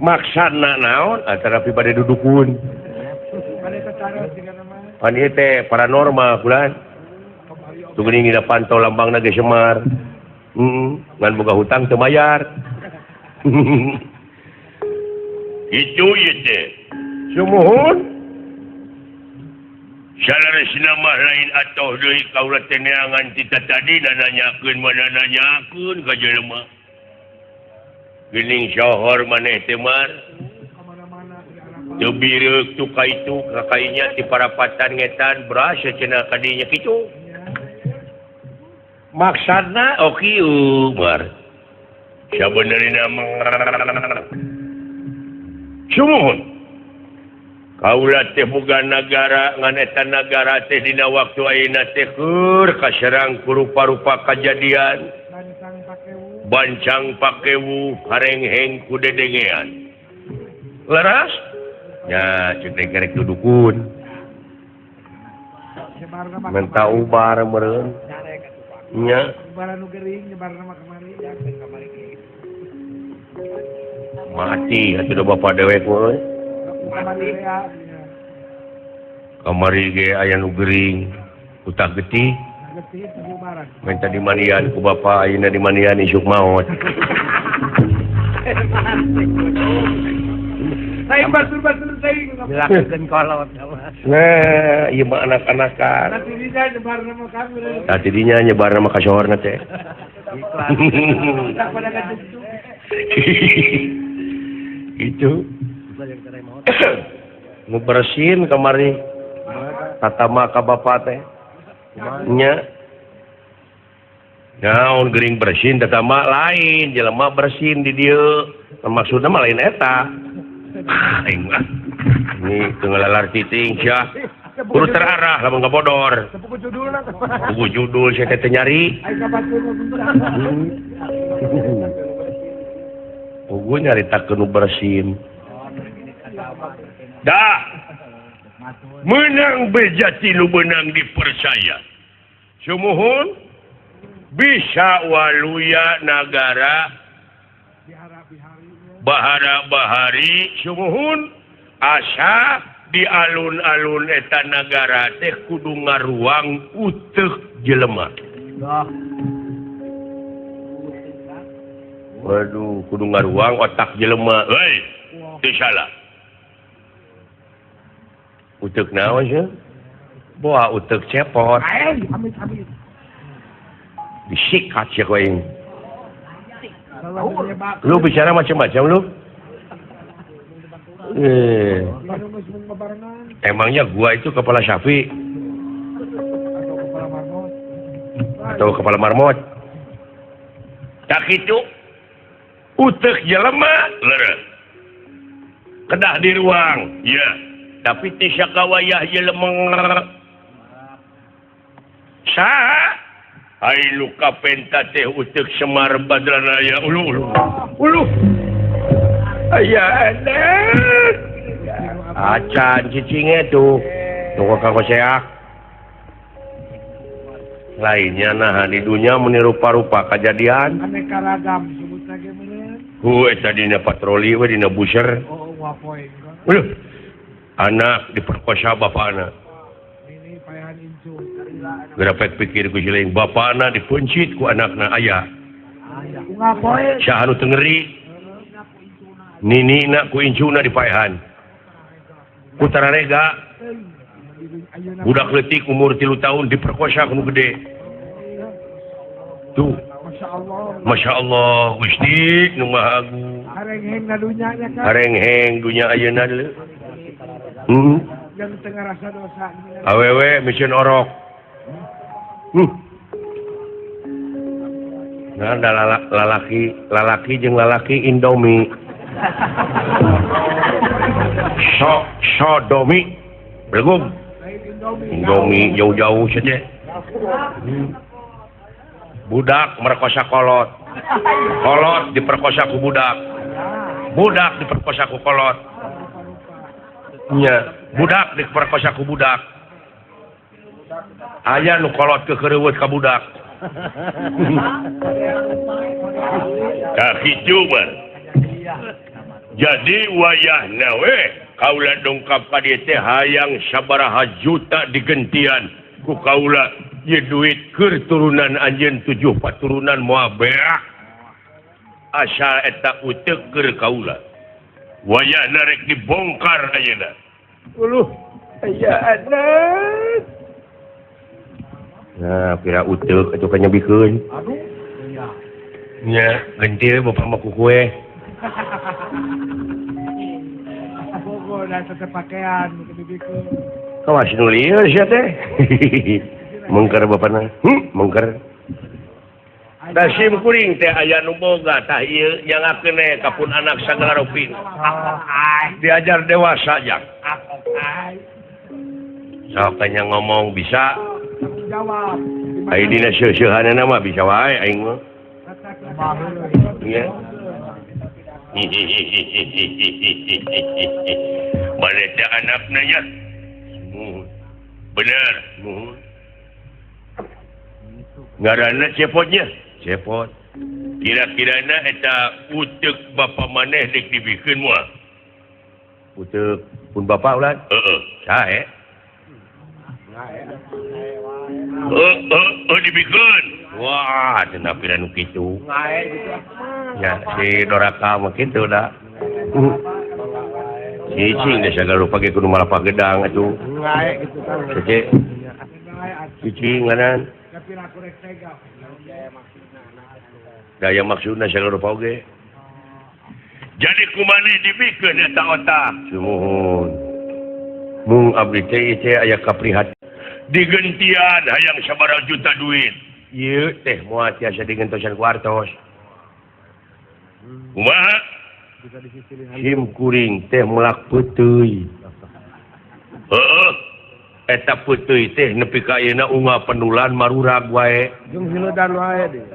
Maksana naon antara pribadi dudukun. Pan ieu teh paranormal kulan. Tuh geuning dina pantau lambangna ge Semar. Ngan boga hutang teu mayar. Itu ieu teh. Sumuhun. Saleresna mah lain atoh deui kaula teh neangan ti tadi nanyakeun mana nanyakeun ka jelema. Geuning sohor maneh teh Mar. Teu bireuk tu ka itu kakainya ti parapatan ngetan beras cenah ka dinya kitu. Maksudna oh kieu Mar. Sabenerna mah sumuhun. Kaula teh boga nagara ngan eta nagara teh dina waktu ayeuna teh keur kaserang ku rupa-rupa kajadian. Bancang pakewu harengheng ku dedengean. Leras? Ya, cek teh kerek dudukun. Menta ubar meureun. Nya. Ubaran nu gering nyebarna mah kamari, kamari ge. Mati atuh da bapak dewek mah euy. Kamari ge aya nu gering, utak getih. Minta dimandian ku bapak ayeuna dimandian isuk maot. Lain batur-batur teuing dilakukeun kolot. Nah, ieu mah anak-anakan. Tadinya nyebarna mah ka meureun. Tadinya nyebarna mah ka sohorna teh. Itu. Nu bersin kamari. Tatama ka bapak teh. Nya. Naon gering bersin tatama lain, jelema bersin di dieu. Maksudna mah lain eta. Aing mah. Ini teu ngalalar titing sia. Kudu terarah lamun ngabodor. Buku judulna. Buku judul sia teh nyari. Pugu nyaritakeun nu bersin. Dah. Menang bejati nu beunang dipercaya. Sumuhun bisa waluya nagara bahara-bahari sumuhun asa di alun-alun eta nagara teh kudu ngaruang uteuk jelema. Waduh, kudu ngaruang otak jelema. Heuy, teu salah. Uteuk naon sih? Boa uteuk cepot. Amit-amit. Disikat sih kau ini. Lu bicara macam-macam lu. Emangnya gua itu kepala sapi atau kepala marmot? Tak itu utek jelema leres. Kedah di ruang, ya. Tapi tisya kawayah jelema saha? Ai luka penta teh utek Semar Badranaya ulu ulu. Ulu. Aya anak. Acan cicingnya tuh. Tunggu kanggo seak. Lainnya nah di dunia menirupa-rupa kejadian. Aneka ragam sebutna ge meureun. Heuh eta dina patroli we dina buser. Oh, wapoe. Anak diperkosa bapana. Gerapek pikir ku siling bapana dipencit ku anakna aya. Saha nu teu ngeri? Ninina ku incuna dipaehan. Ku tararega budak leutik umur 3 tahun diperkosa ku nu gede. Tuh. Masya Allah Gusti nu Maha Agung. Harengheng dunya ayeuna deui. Awewe mission orok. Nah, ada lalaki jeung lalaki Indomie. Sodomi. Belegum. Indomie jauh-jauh saja. Budak merkosa kolot. Kolot diperkosa ku budak. Budak diperkosa ku kolot. Nya, budak diperkosa ku budak. Aya nu kolot kekereuweut ka budak. Tah kitu mah. Jadi wayahna we kaula dongkap ka dieu teh hayang sabaraha juta digentian ku kaula ieu duit keur turunan anjeun 7 paturunan moal beak. Asal eta uteuk keur kaula. Wayahna rek dibongkar ayeuna. Uluh, aya anak. Nah, kira uteuk atuh kanyebikeun. Aduh. Nya, gentil bapak mah ku kue. Bogo dan tetep pakaian dibikeun. Kawas nu lieur sia teh. Mungker bapana. Mungker. Da sim kuring teh aya nu boga tah ieu nyangakeun we ka pun anak sagala rupin. Diajar dewasa jang. Sok tanya ngomong bisa. Jawab. Ai dina seuseurhanana mah bisa wae aing mah. Nya. Mana teh anakna nya? Bener. Ngaranna cepotnya? Cepot. Kira-kirana eta uteuk bapa maneh deuk dibikeun moal? Uteuk pun bapa ulah? Heeh. Sae. Heeh, dibikeun. Wah, cenah pira nu kitu. Ya, si doraka mah kitu da. Cicing deh sagala rupa ge kudu malapah gedang atuh. Ngae kitu kan. Cece. Cicing ngaran. Daya maksudna sagala rupa oge. Jadi kumaneh dibikeun eta otak. Sumuhun. Mung abdi teh teh aya kaprihat. Digentian hayang sabaraha juta duit. Ieu teh moal tiasa digentosan ku artos. Kumaha? Sim kuring teh melak peuteuy. Heeh. Eta peuteuy teh nepi ka ayeuna unggal pendulan marurag wae. Jeung hileudan wae deui.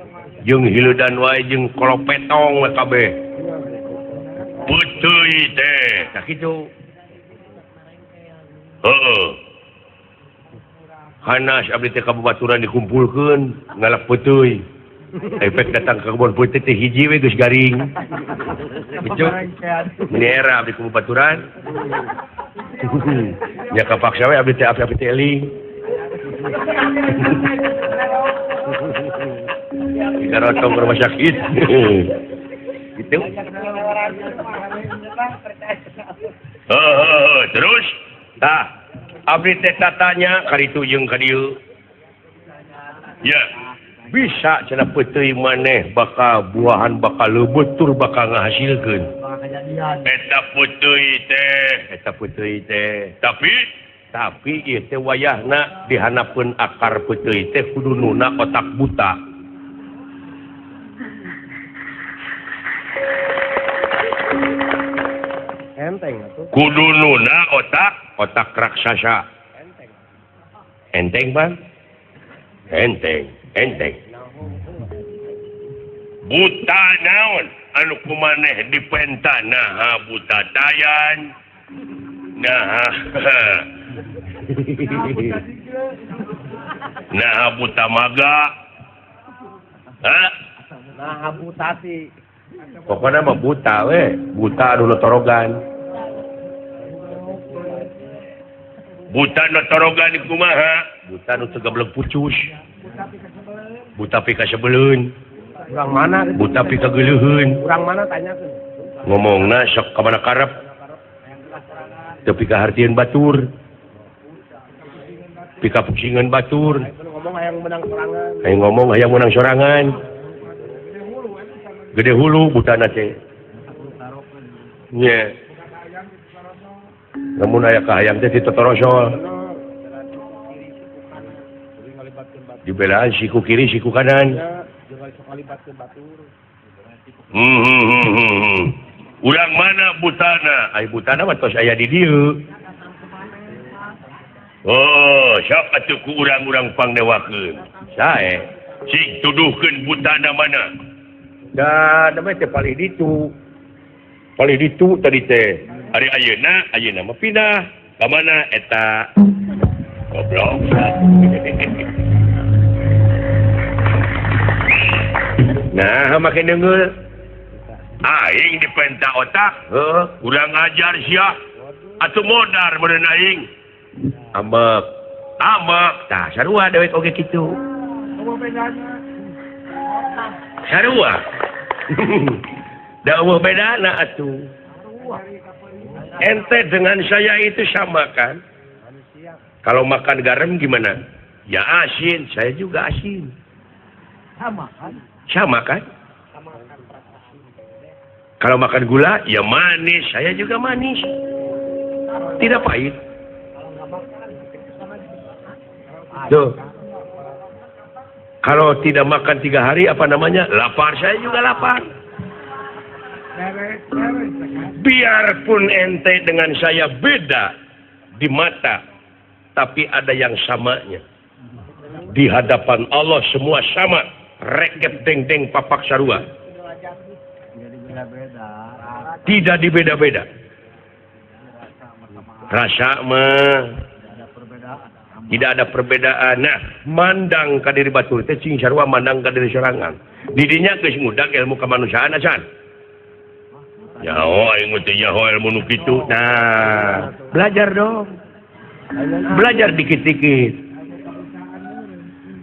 Jeung hileudan wae jeung kolopetong we kabeh. Peuteuy teh tah kitu. Heeh. Hanas abdi teh ka babaturan dikumpulkeun ngalak peuteuy. Efek datang ke kebun putih teh hiji we geus garing. Betul. Ini era abdi ku babaturan. Nya kapaksa we abdi teh api-api teh eling. Dikarotong ke rumah sakit. Gitu. Terus tah abdi teh tatanya karitu jeung ka dieu. Ya. Bisa cenah peuteuy maneh bakal buahan bakal leubeut tur bakal ngahasilkeun. Eta peuteuy teh, eta peuteuy teh. Tapi ieu teh wayahna dihanapeun akar peuteuy teh kudu nuna otak buta. Enteng atuh. Kudu nuna otak raksasa. Enteng. Enteng, Bang? Enteng. Enteng. Buta naon anu kumaneh dipenta naha buta tayan naha naha buta maga ha naha butati. Pokokna mah buta we, buta anu torogan. Buta nu torogan kumaha? Buta nu teu gablek pucus. Buta pikasebeleun. Urang mana? Buta pikageuleuheun. Urang mana tanyakeun. Ngomongna sok ka mana karep. Teu pikahartieun batur. Pikapusingan batur. Ngomong hayang menang sorangan. Hayang ngomong hayang menang sorangan. Gede hulu butana teh. Nya. Lamun aya kahayang teh ditotorosol. Dibelaan siku kiri siku kanan. Urang mana butana? Ai butana mah tos aya di dieu. Oh, sok atuh ku urang-urang pangdewakeun. Sae, cing tuduhkeun butana mana? Da, namanya teh palih ditu. Palih ditu tadi teh. Ari ayeuna, ayeuna mah pindah. Ka mana eta? Goblok. Nah, make deungeul. Aing dipenta otak, heuh, urang ajar sia. Atuh modar meureun aing. Ambek. Ambek. Tah, sarua dewek oge kitu. Sarua. Da eueuh bedana atuh. Ente dengan saya itu sama kan? Kalau makan garam gimana? Ya asin, saya juga asin. Sama kan? Sama kan? Kalau makan gula, ya manis, saya juga manis. Tidak pahit. Tuh. Kalau tidak makan 3 hari, apa namanya? Lapar, saya juga lapar. Biarpun ente dengan saya beda di mata, tapi ada yang samanya. Di hadapan Allah semua sama. Reket deng-deng papak sarua. Tidak dibeda-beda. Rasa mah tidak ada perbedaan. Nah, mandang ka diri batur teh cing sarua mandang ka diri sorangan. Didinya geus ngudag ilmu kemanusiaan acan. Nyaho aing teh nyaho ilmu nu kitu. Nah, belajar dong. Belajar dikit-dikit.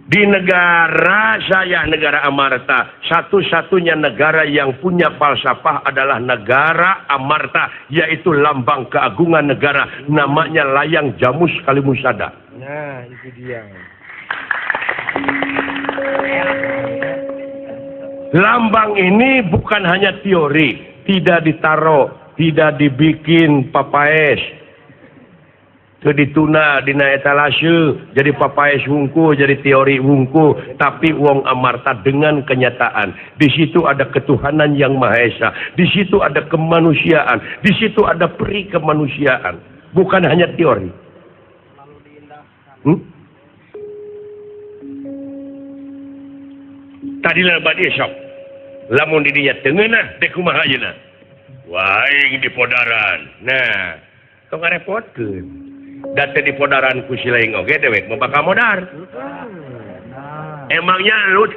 Di negara saya, negara Amarta, satu-satunya negara yang punya falsafah adalah negara Amarta, yaitu lambang keagungan negara, namanya layang jamus kalimusada. Nah, itu dia. Lambang ini bukan hanya teori, tidak ditaruh, tidak dibikin papaes. Teu dituna dina etalase jadi papaes wungku, jadi teori wungku, tapi wong Amarta dengan kenyataan. Di situ ada ketuhanan yang Maha Esa, di situ ada kemanusiaan, di situ ada peri kemanusiaan, bukan hanya teori. Tadi lah badi sok, lamun di dinya teu ngeunah dek kumaha ayeuna? Wah, aing di podaran. Nah, tong ngarepotkeun. Date di podaran ku si lain oge dewek mau bakal modar. Emangnya lu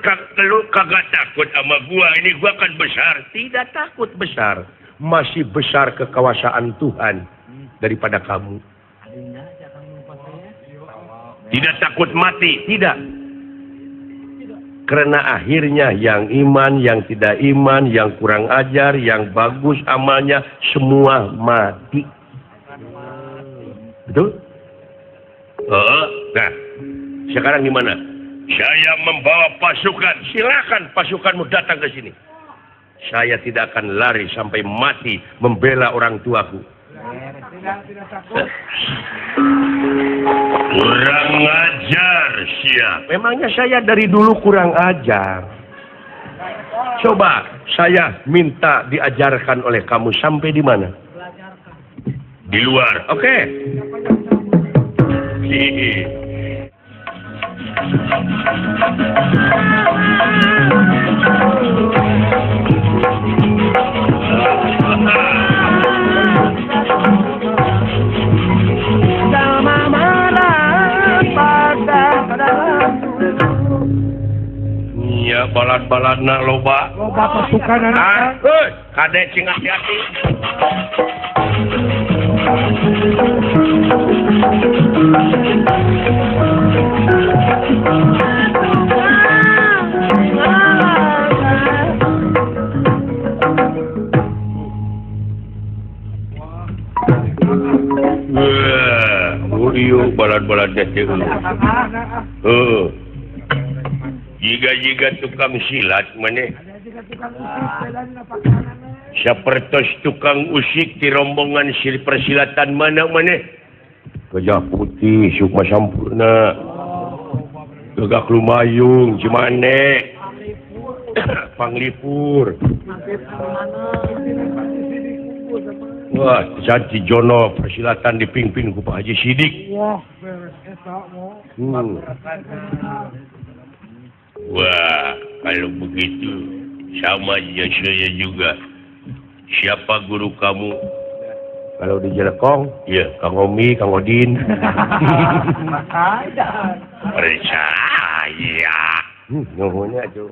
kagak takut sama gua? Ini gua kan besar. Tidak takut besar. Masih besar kekuasaan Tuhan daripada kamu. Tidak takut mati, tidak. Karena akhirnya yang iman, yang tidak iman, yang kurang ajar, yang bagus amalnya, semua mati. Betul? Nah, sekarang gimana? Saya membawa pasukan. Silakan pasukanmu datang ke sini. Saya tidak akan lari sampai mati membela orang tuaku. Kurang ajar siap. Memangnya saya dari dulu kurang ajar. Coba saya minta diajarkan oleh kamu sampai di mana? Di luar. Oke. Iya, balad-baladna loba. Loba pasukan anak. Hei, kade cing hati-hati. Eueuh ieu balad-baladnya teh heuh. Jiga-jiga tukang silat maneh. Sapertos tukang usik di rombongan sil persilatan mana maneh? Gajah Putih Sukma Sampurna. Gagak Lumayung Cimane. Panglipur. Wah, Janji Jono persilatan dipimpin ku Pak Haji Sidik. Wah, beres eta mo. Wah, kalau begitu sama saya juga. Siapa guru kamu? Kalau di Jelekong, ya, Kang Omi, Kang Odin. Percaya. Nuhunnya atuh.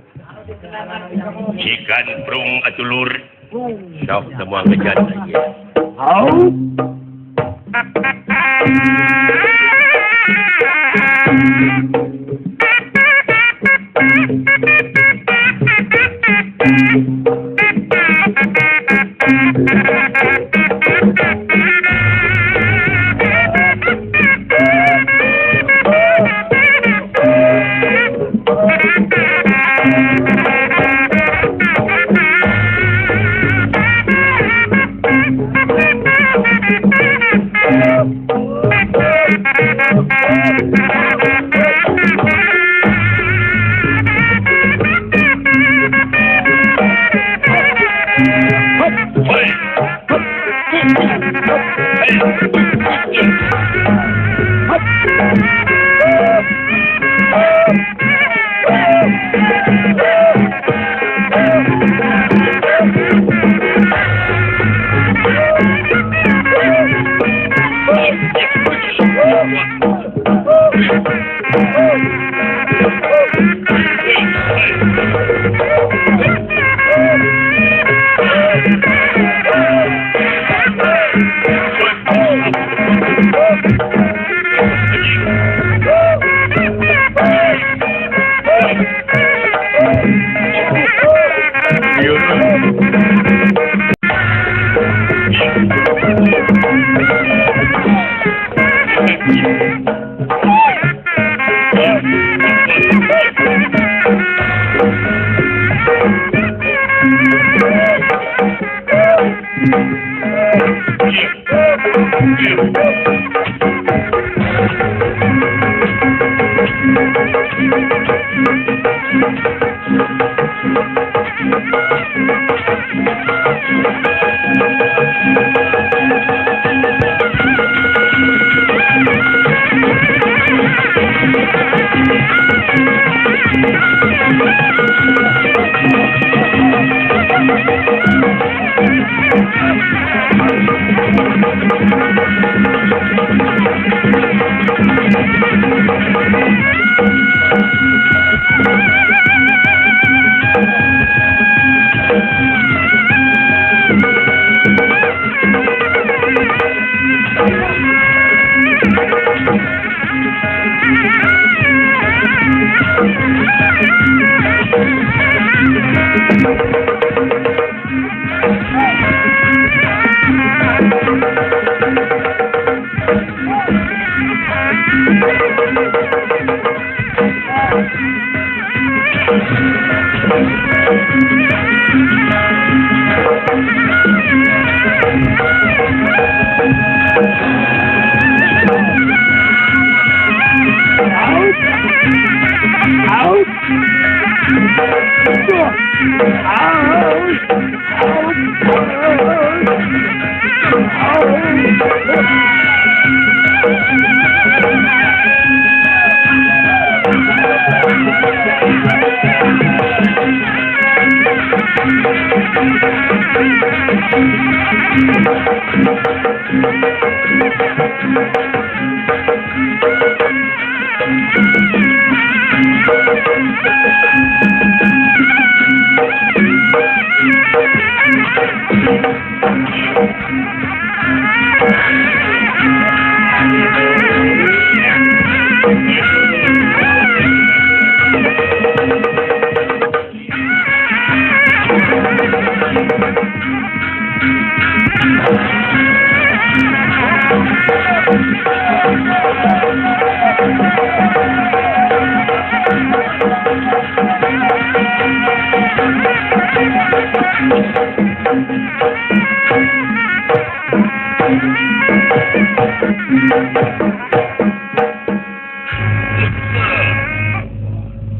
Cikan prung atuh lur. Sok semua ngejar lagi. Au.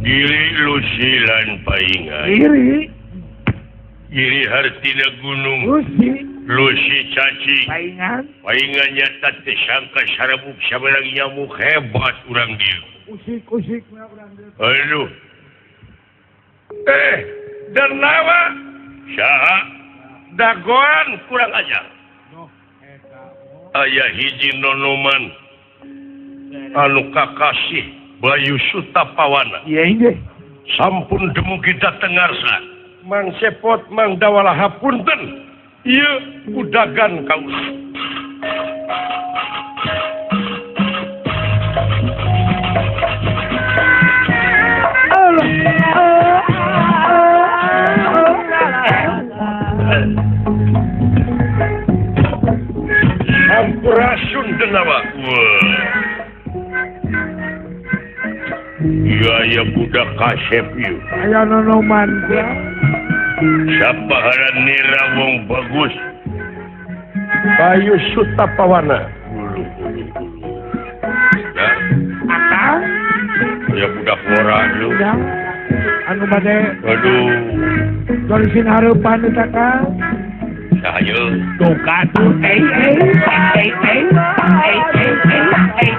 Giri Lusilan Paingan. Giri. Giri hartina gunung. Lusi. Lusi cacing. Paingan. Paingan nyata teu sangka sarabuk sabarang nyamuk hebat urang dieu. Usik-usik urang dieu. Aduh. Darnawa saha dagoan kurang ajar. Aya hiji nonoman anu kakasih Bayu Sutapawana. Iya sampun dumugi dateng ngarsa. Mang Sepot Mang Dawala hapunten ieu kudagan kaula. Sampurasun Denawa. Iya ya budak kasep ieu. Aya nonoman teh. Sapaharan nira wong bagus. Bayu Sutapawana. Ulu ulu ulu. Ya. Akang. Aya budak ngora lu. Ya. Anu bade. Aduh. Tulisin hareupan eta Kang. Saha tuh katuh eh eh eh eh eh eh eh eh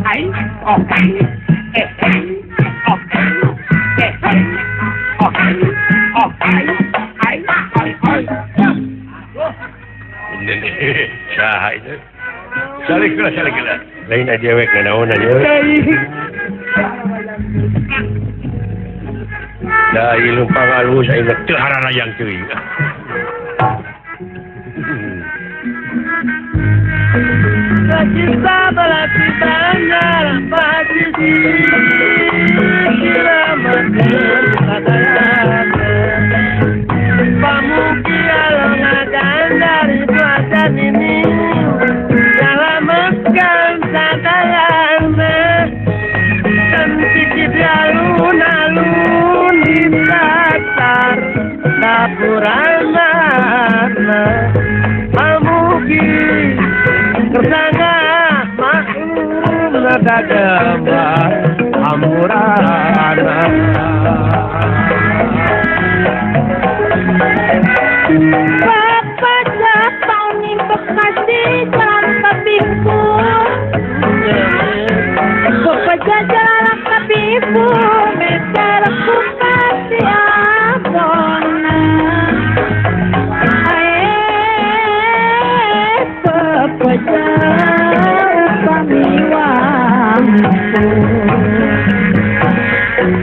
ai oke eh eh oke eh eh oke oke ai ai ai. Ini saha itu? Salik lah salik lah. Lain dewek nanaon aja. Da ieu lumpang alus aing teu hararayang teuing. Cinta berarti bangga pasti pamuki alongakan dari cuaca ini selamatkan sadayana dan sikit alun-alun di pasar dapurana pamuki kersanga maklum nada gemar amurana. Bapak japau ni Bekasi jalan papiku. Bapak jalan papiku meter kupati abona.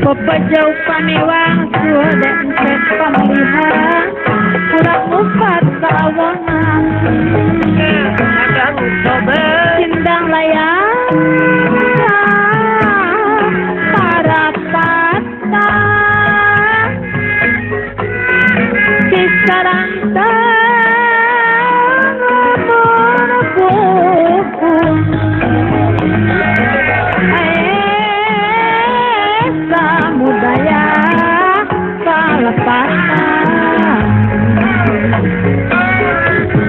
Pepejau pamiwang sudah empet pamlihan kurang upat kawangan cindang layang para patah kisaran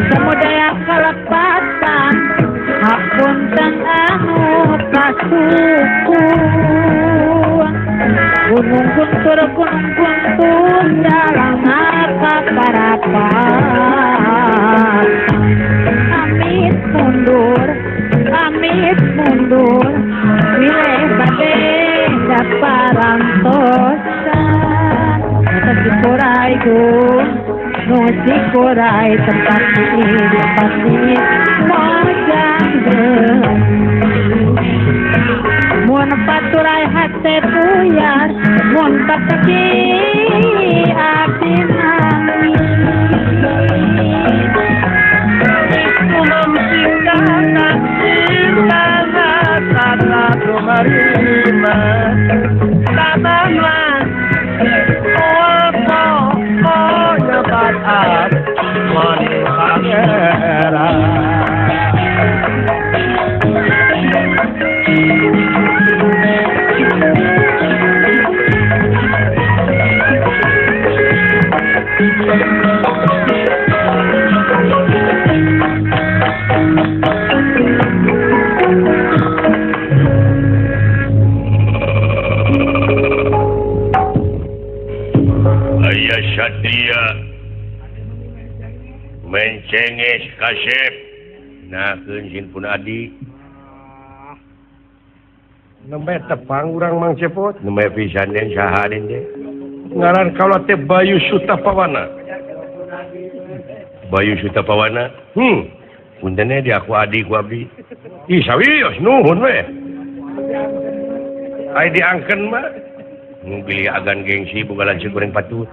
samudaya kalepatan hapunten anu kasuku gunung guntur gunung guntur jalan ka parapat amit mundur wileh bade daparantosan sikurai ku nu sikurai tempat ini pasti mojang mun paturai hate buyar mun pateki abdi nangis umam singkana singkana tumarima tamanlah Cenges kasep. Nah, keun pun adi. Nembe tepang urang Mang Cepot. Nembe pisan den saha den teh? Ngaran kaula teh Bayu Sutapawana. Bayu Sutapawana. Punten di aku adi ku abdi. Ih sawios nuhun we. Ai diangkeun mah. Nu bilih agan gengsi boga lanceuk goreng patut.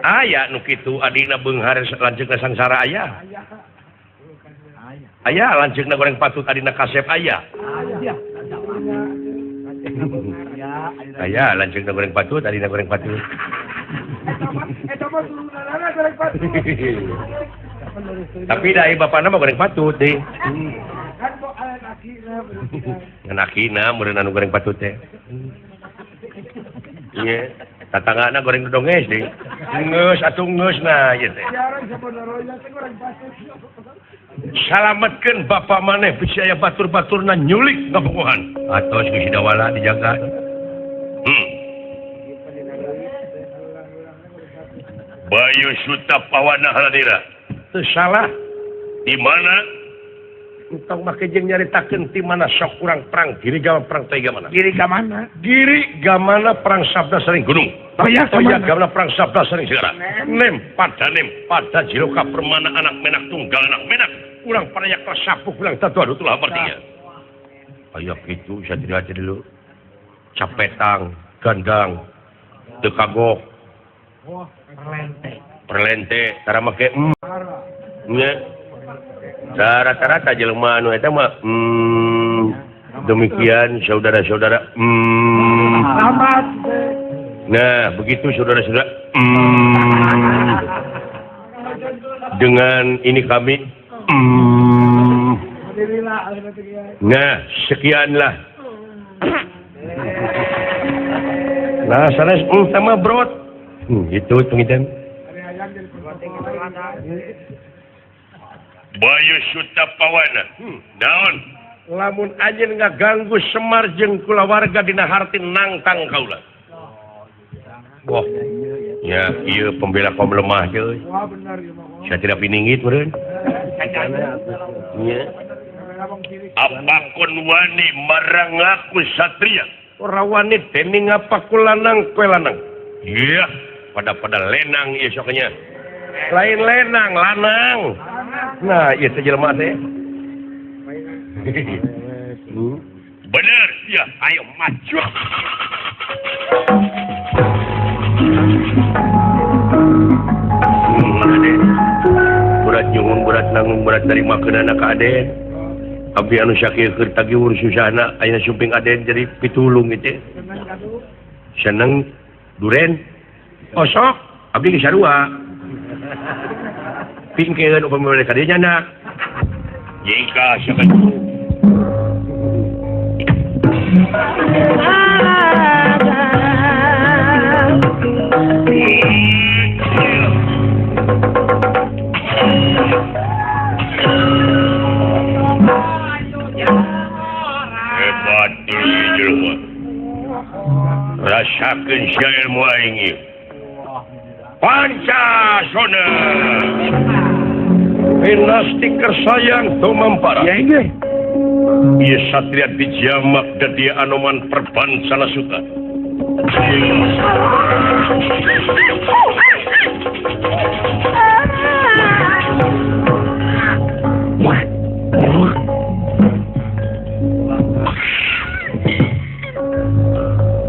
Aya nu kitu adina beunghar lanceukna sangsara aya. Aya lanceukna goreng patut adina kasep aya. Aya lanceukna goreng patut adina goreng patut. Eta mah turunanana goreng patut. Tapi da ieu bapana mah goreng patut deui. Kan kok akina ngan akina meureun anu goreng patut teh. Ieu tatanggana goreng dodonges deui. Geus atuh geus nah ieu teh. Salametkeun bapa maneh bisi aya batur-baturna nyulik ngabogohan. Atos geus dawala dijaga. Bayu Sutapawana haladira. Teu salah. Di mana? Entong make jeung nyaritakeun ti mana sok urang perang Giri Gamana perang Toya Gamana. Giri Gamana. Giri Gamana perang Sabda Saring Gunung. Toya Gamana perang Sabda Saring Segara. Nem pada jiloka permana anak menak tunggal anak menak. Urang parayak sapuh ulang tatu adu tulah artinya. Aya kitu satria teh dulu. Capetang, gandang, teu kagok. Wah, perlente. Perlente tara make nya. Rata-rata jelema anu eta mah demikian saudara-saudara. Nah, begitu saudara-saudara. Dengan ini kami nah, sekianlah. Nah, sanes sama brot. Itu pengitan. Bayu Sutapawana. Daun. Lamun anjeun ngaganggu Semar jeung kulawarga dina harti nangtang kaula. Wah. Ya, ieu pembela kaum lemah euy. Wah, benar ieu mah. Saya tidak piningit meureun. Nya. Apa kon wani marang aku satria? Ora wani dening apa ku lanang kowe lanang. Iya, pada-pada lenang ieu soknya. Lain lenang, lanang. Nah, ieu teh jelema teh. Bener, ya, ayo maju. Aden. Berat nyuhun, berat nanggung, berat tarima keunana ka Aden. Abdi anu sakieu keur tagiwur susahna ayeuna sumping Aden jadi pitulung ieu teh. Seneng duren. Osok, abdi geus sarua. Pingkeun upami mereka dia nyana. Jika siapa hebat jelema. Rasakeun sia ilmu aing ieu. Pancasona. Pinasti kersayang tumampara. Ya inggih. Ieu satria dijamak dadi Anoman Perban Salasuta.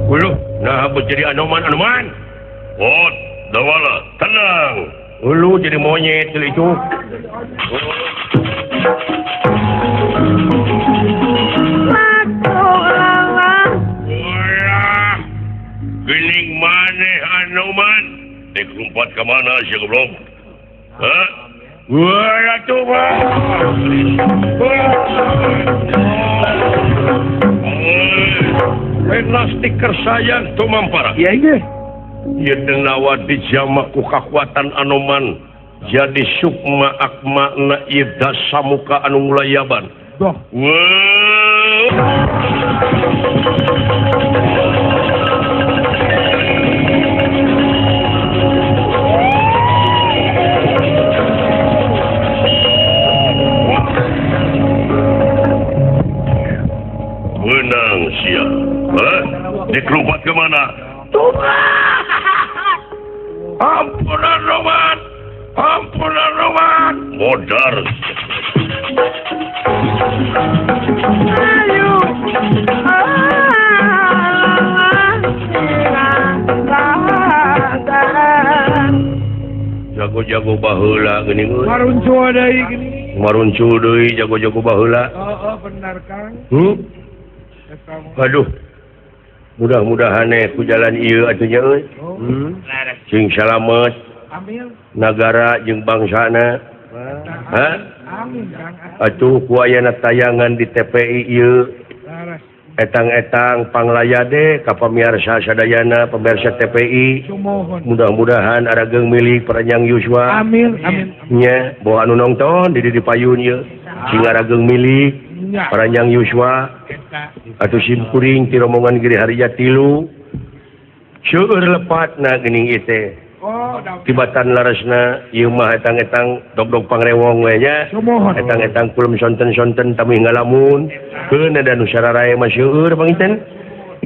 Uluh, nah jadi Anoman-Anoman. Oh, Dawala, tenang. Ulu jadi monyet itu. Gening maneh Anoman. Dek lompat ke mana sih goblok? Hah? Wah, atuh mah. Penasti kersayang tumampara. Iya inggih. Ieu denawa dijamak ku kakuatan Anoman jadi sukma akma na ieu dasamuka anu ngulayaban. Wah. Dek lompat ke mana? Ampunan Roman, ampunan Roman, modar. Ayo. Jago-jago baheula geuning euy. Maruncu deui geuning. Maruncu deui jago-jago baheula. Heeh, benar Kang. Aduh. Mudah-mudahan ku jalan ieu atuh nya euy. Sing salamet. Amin. Nagara jeung bangsana. Hah? Amin Kang. Atuh ku ayana tayangan di TPI ieu. Etang-etang panglayade ka pamirsa sadayana pemirsa TPI. Mudah-mudahan arageung milik paranjang yuswa. Amin amin. Nya boh anu nongton di di payun ieu. Sing arageung milik paranjang yuswa. Atuh simkuring ti rombongan Giri Harja 3. Seueur lepatna geuning ieu teh. Tibatan laresna ieu mah etang-etang dog-dog pangrewong we nya. Etang-etang kulem sonten-sonten tami ngalamun. Keun da nu sararae mah seueur panginten.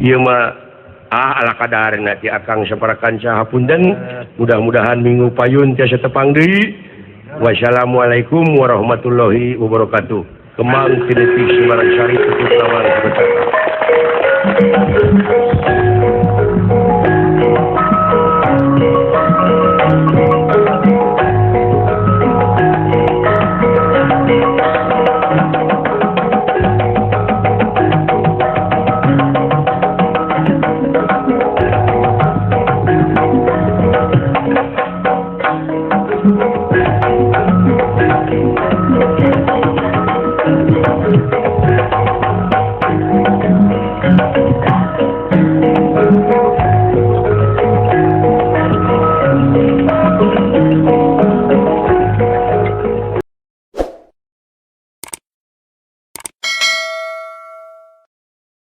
Ieu mah ala kadarna ti akang saparakanca hapunten. Mudah-mudahan minggu payun tiasa tepang deui. Wassalamualaikum warahmatullahi wabarakatuh. Kemang Tidetik Simarang Sari Tutup Lawang Betapa. Thank you.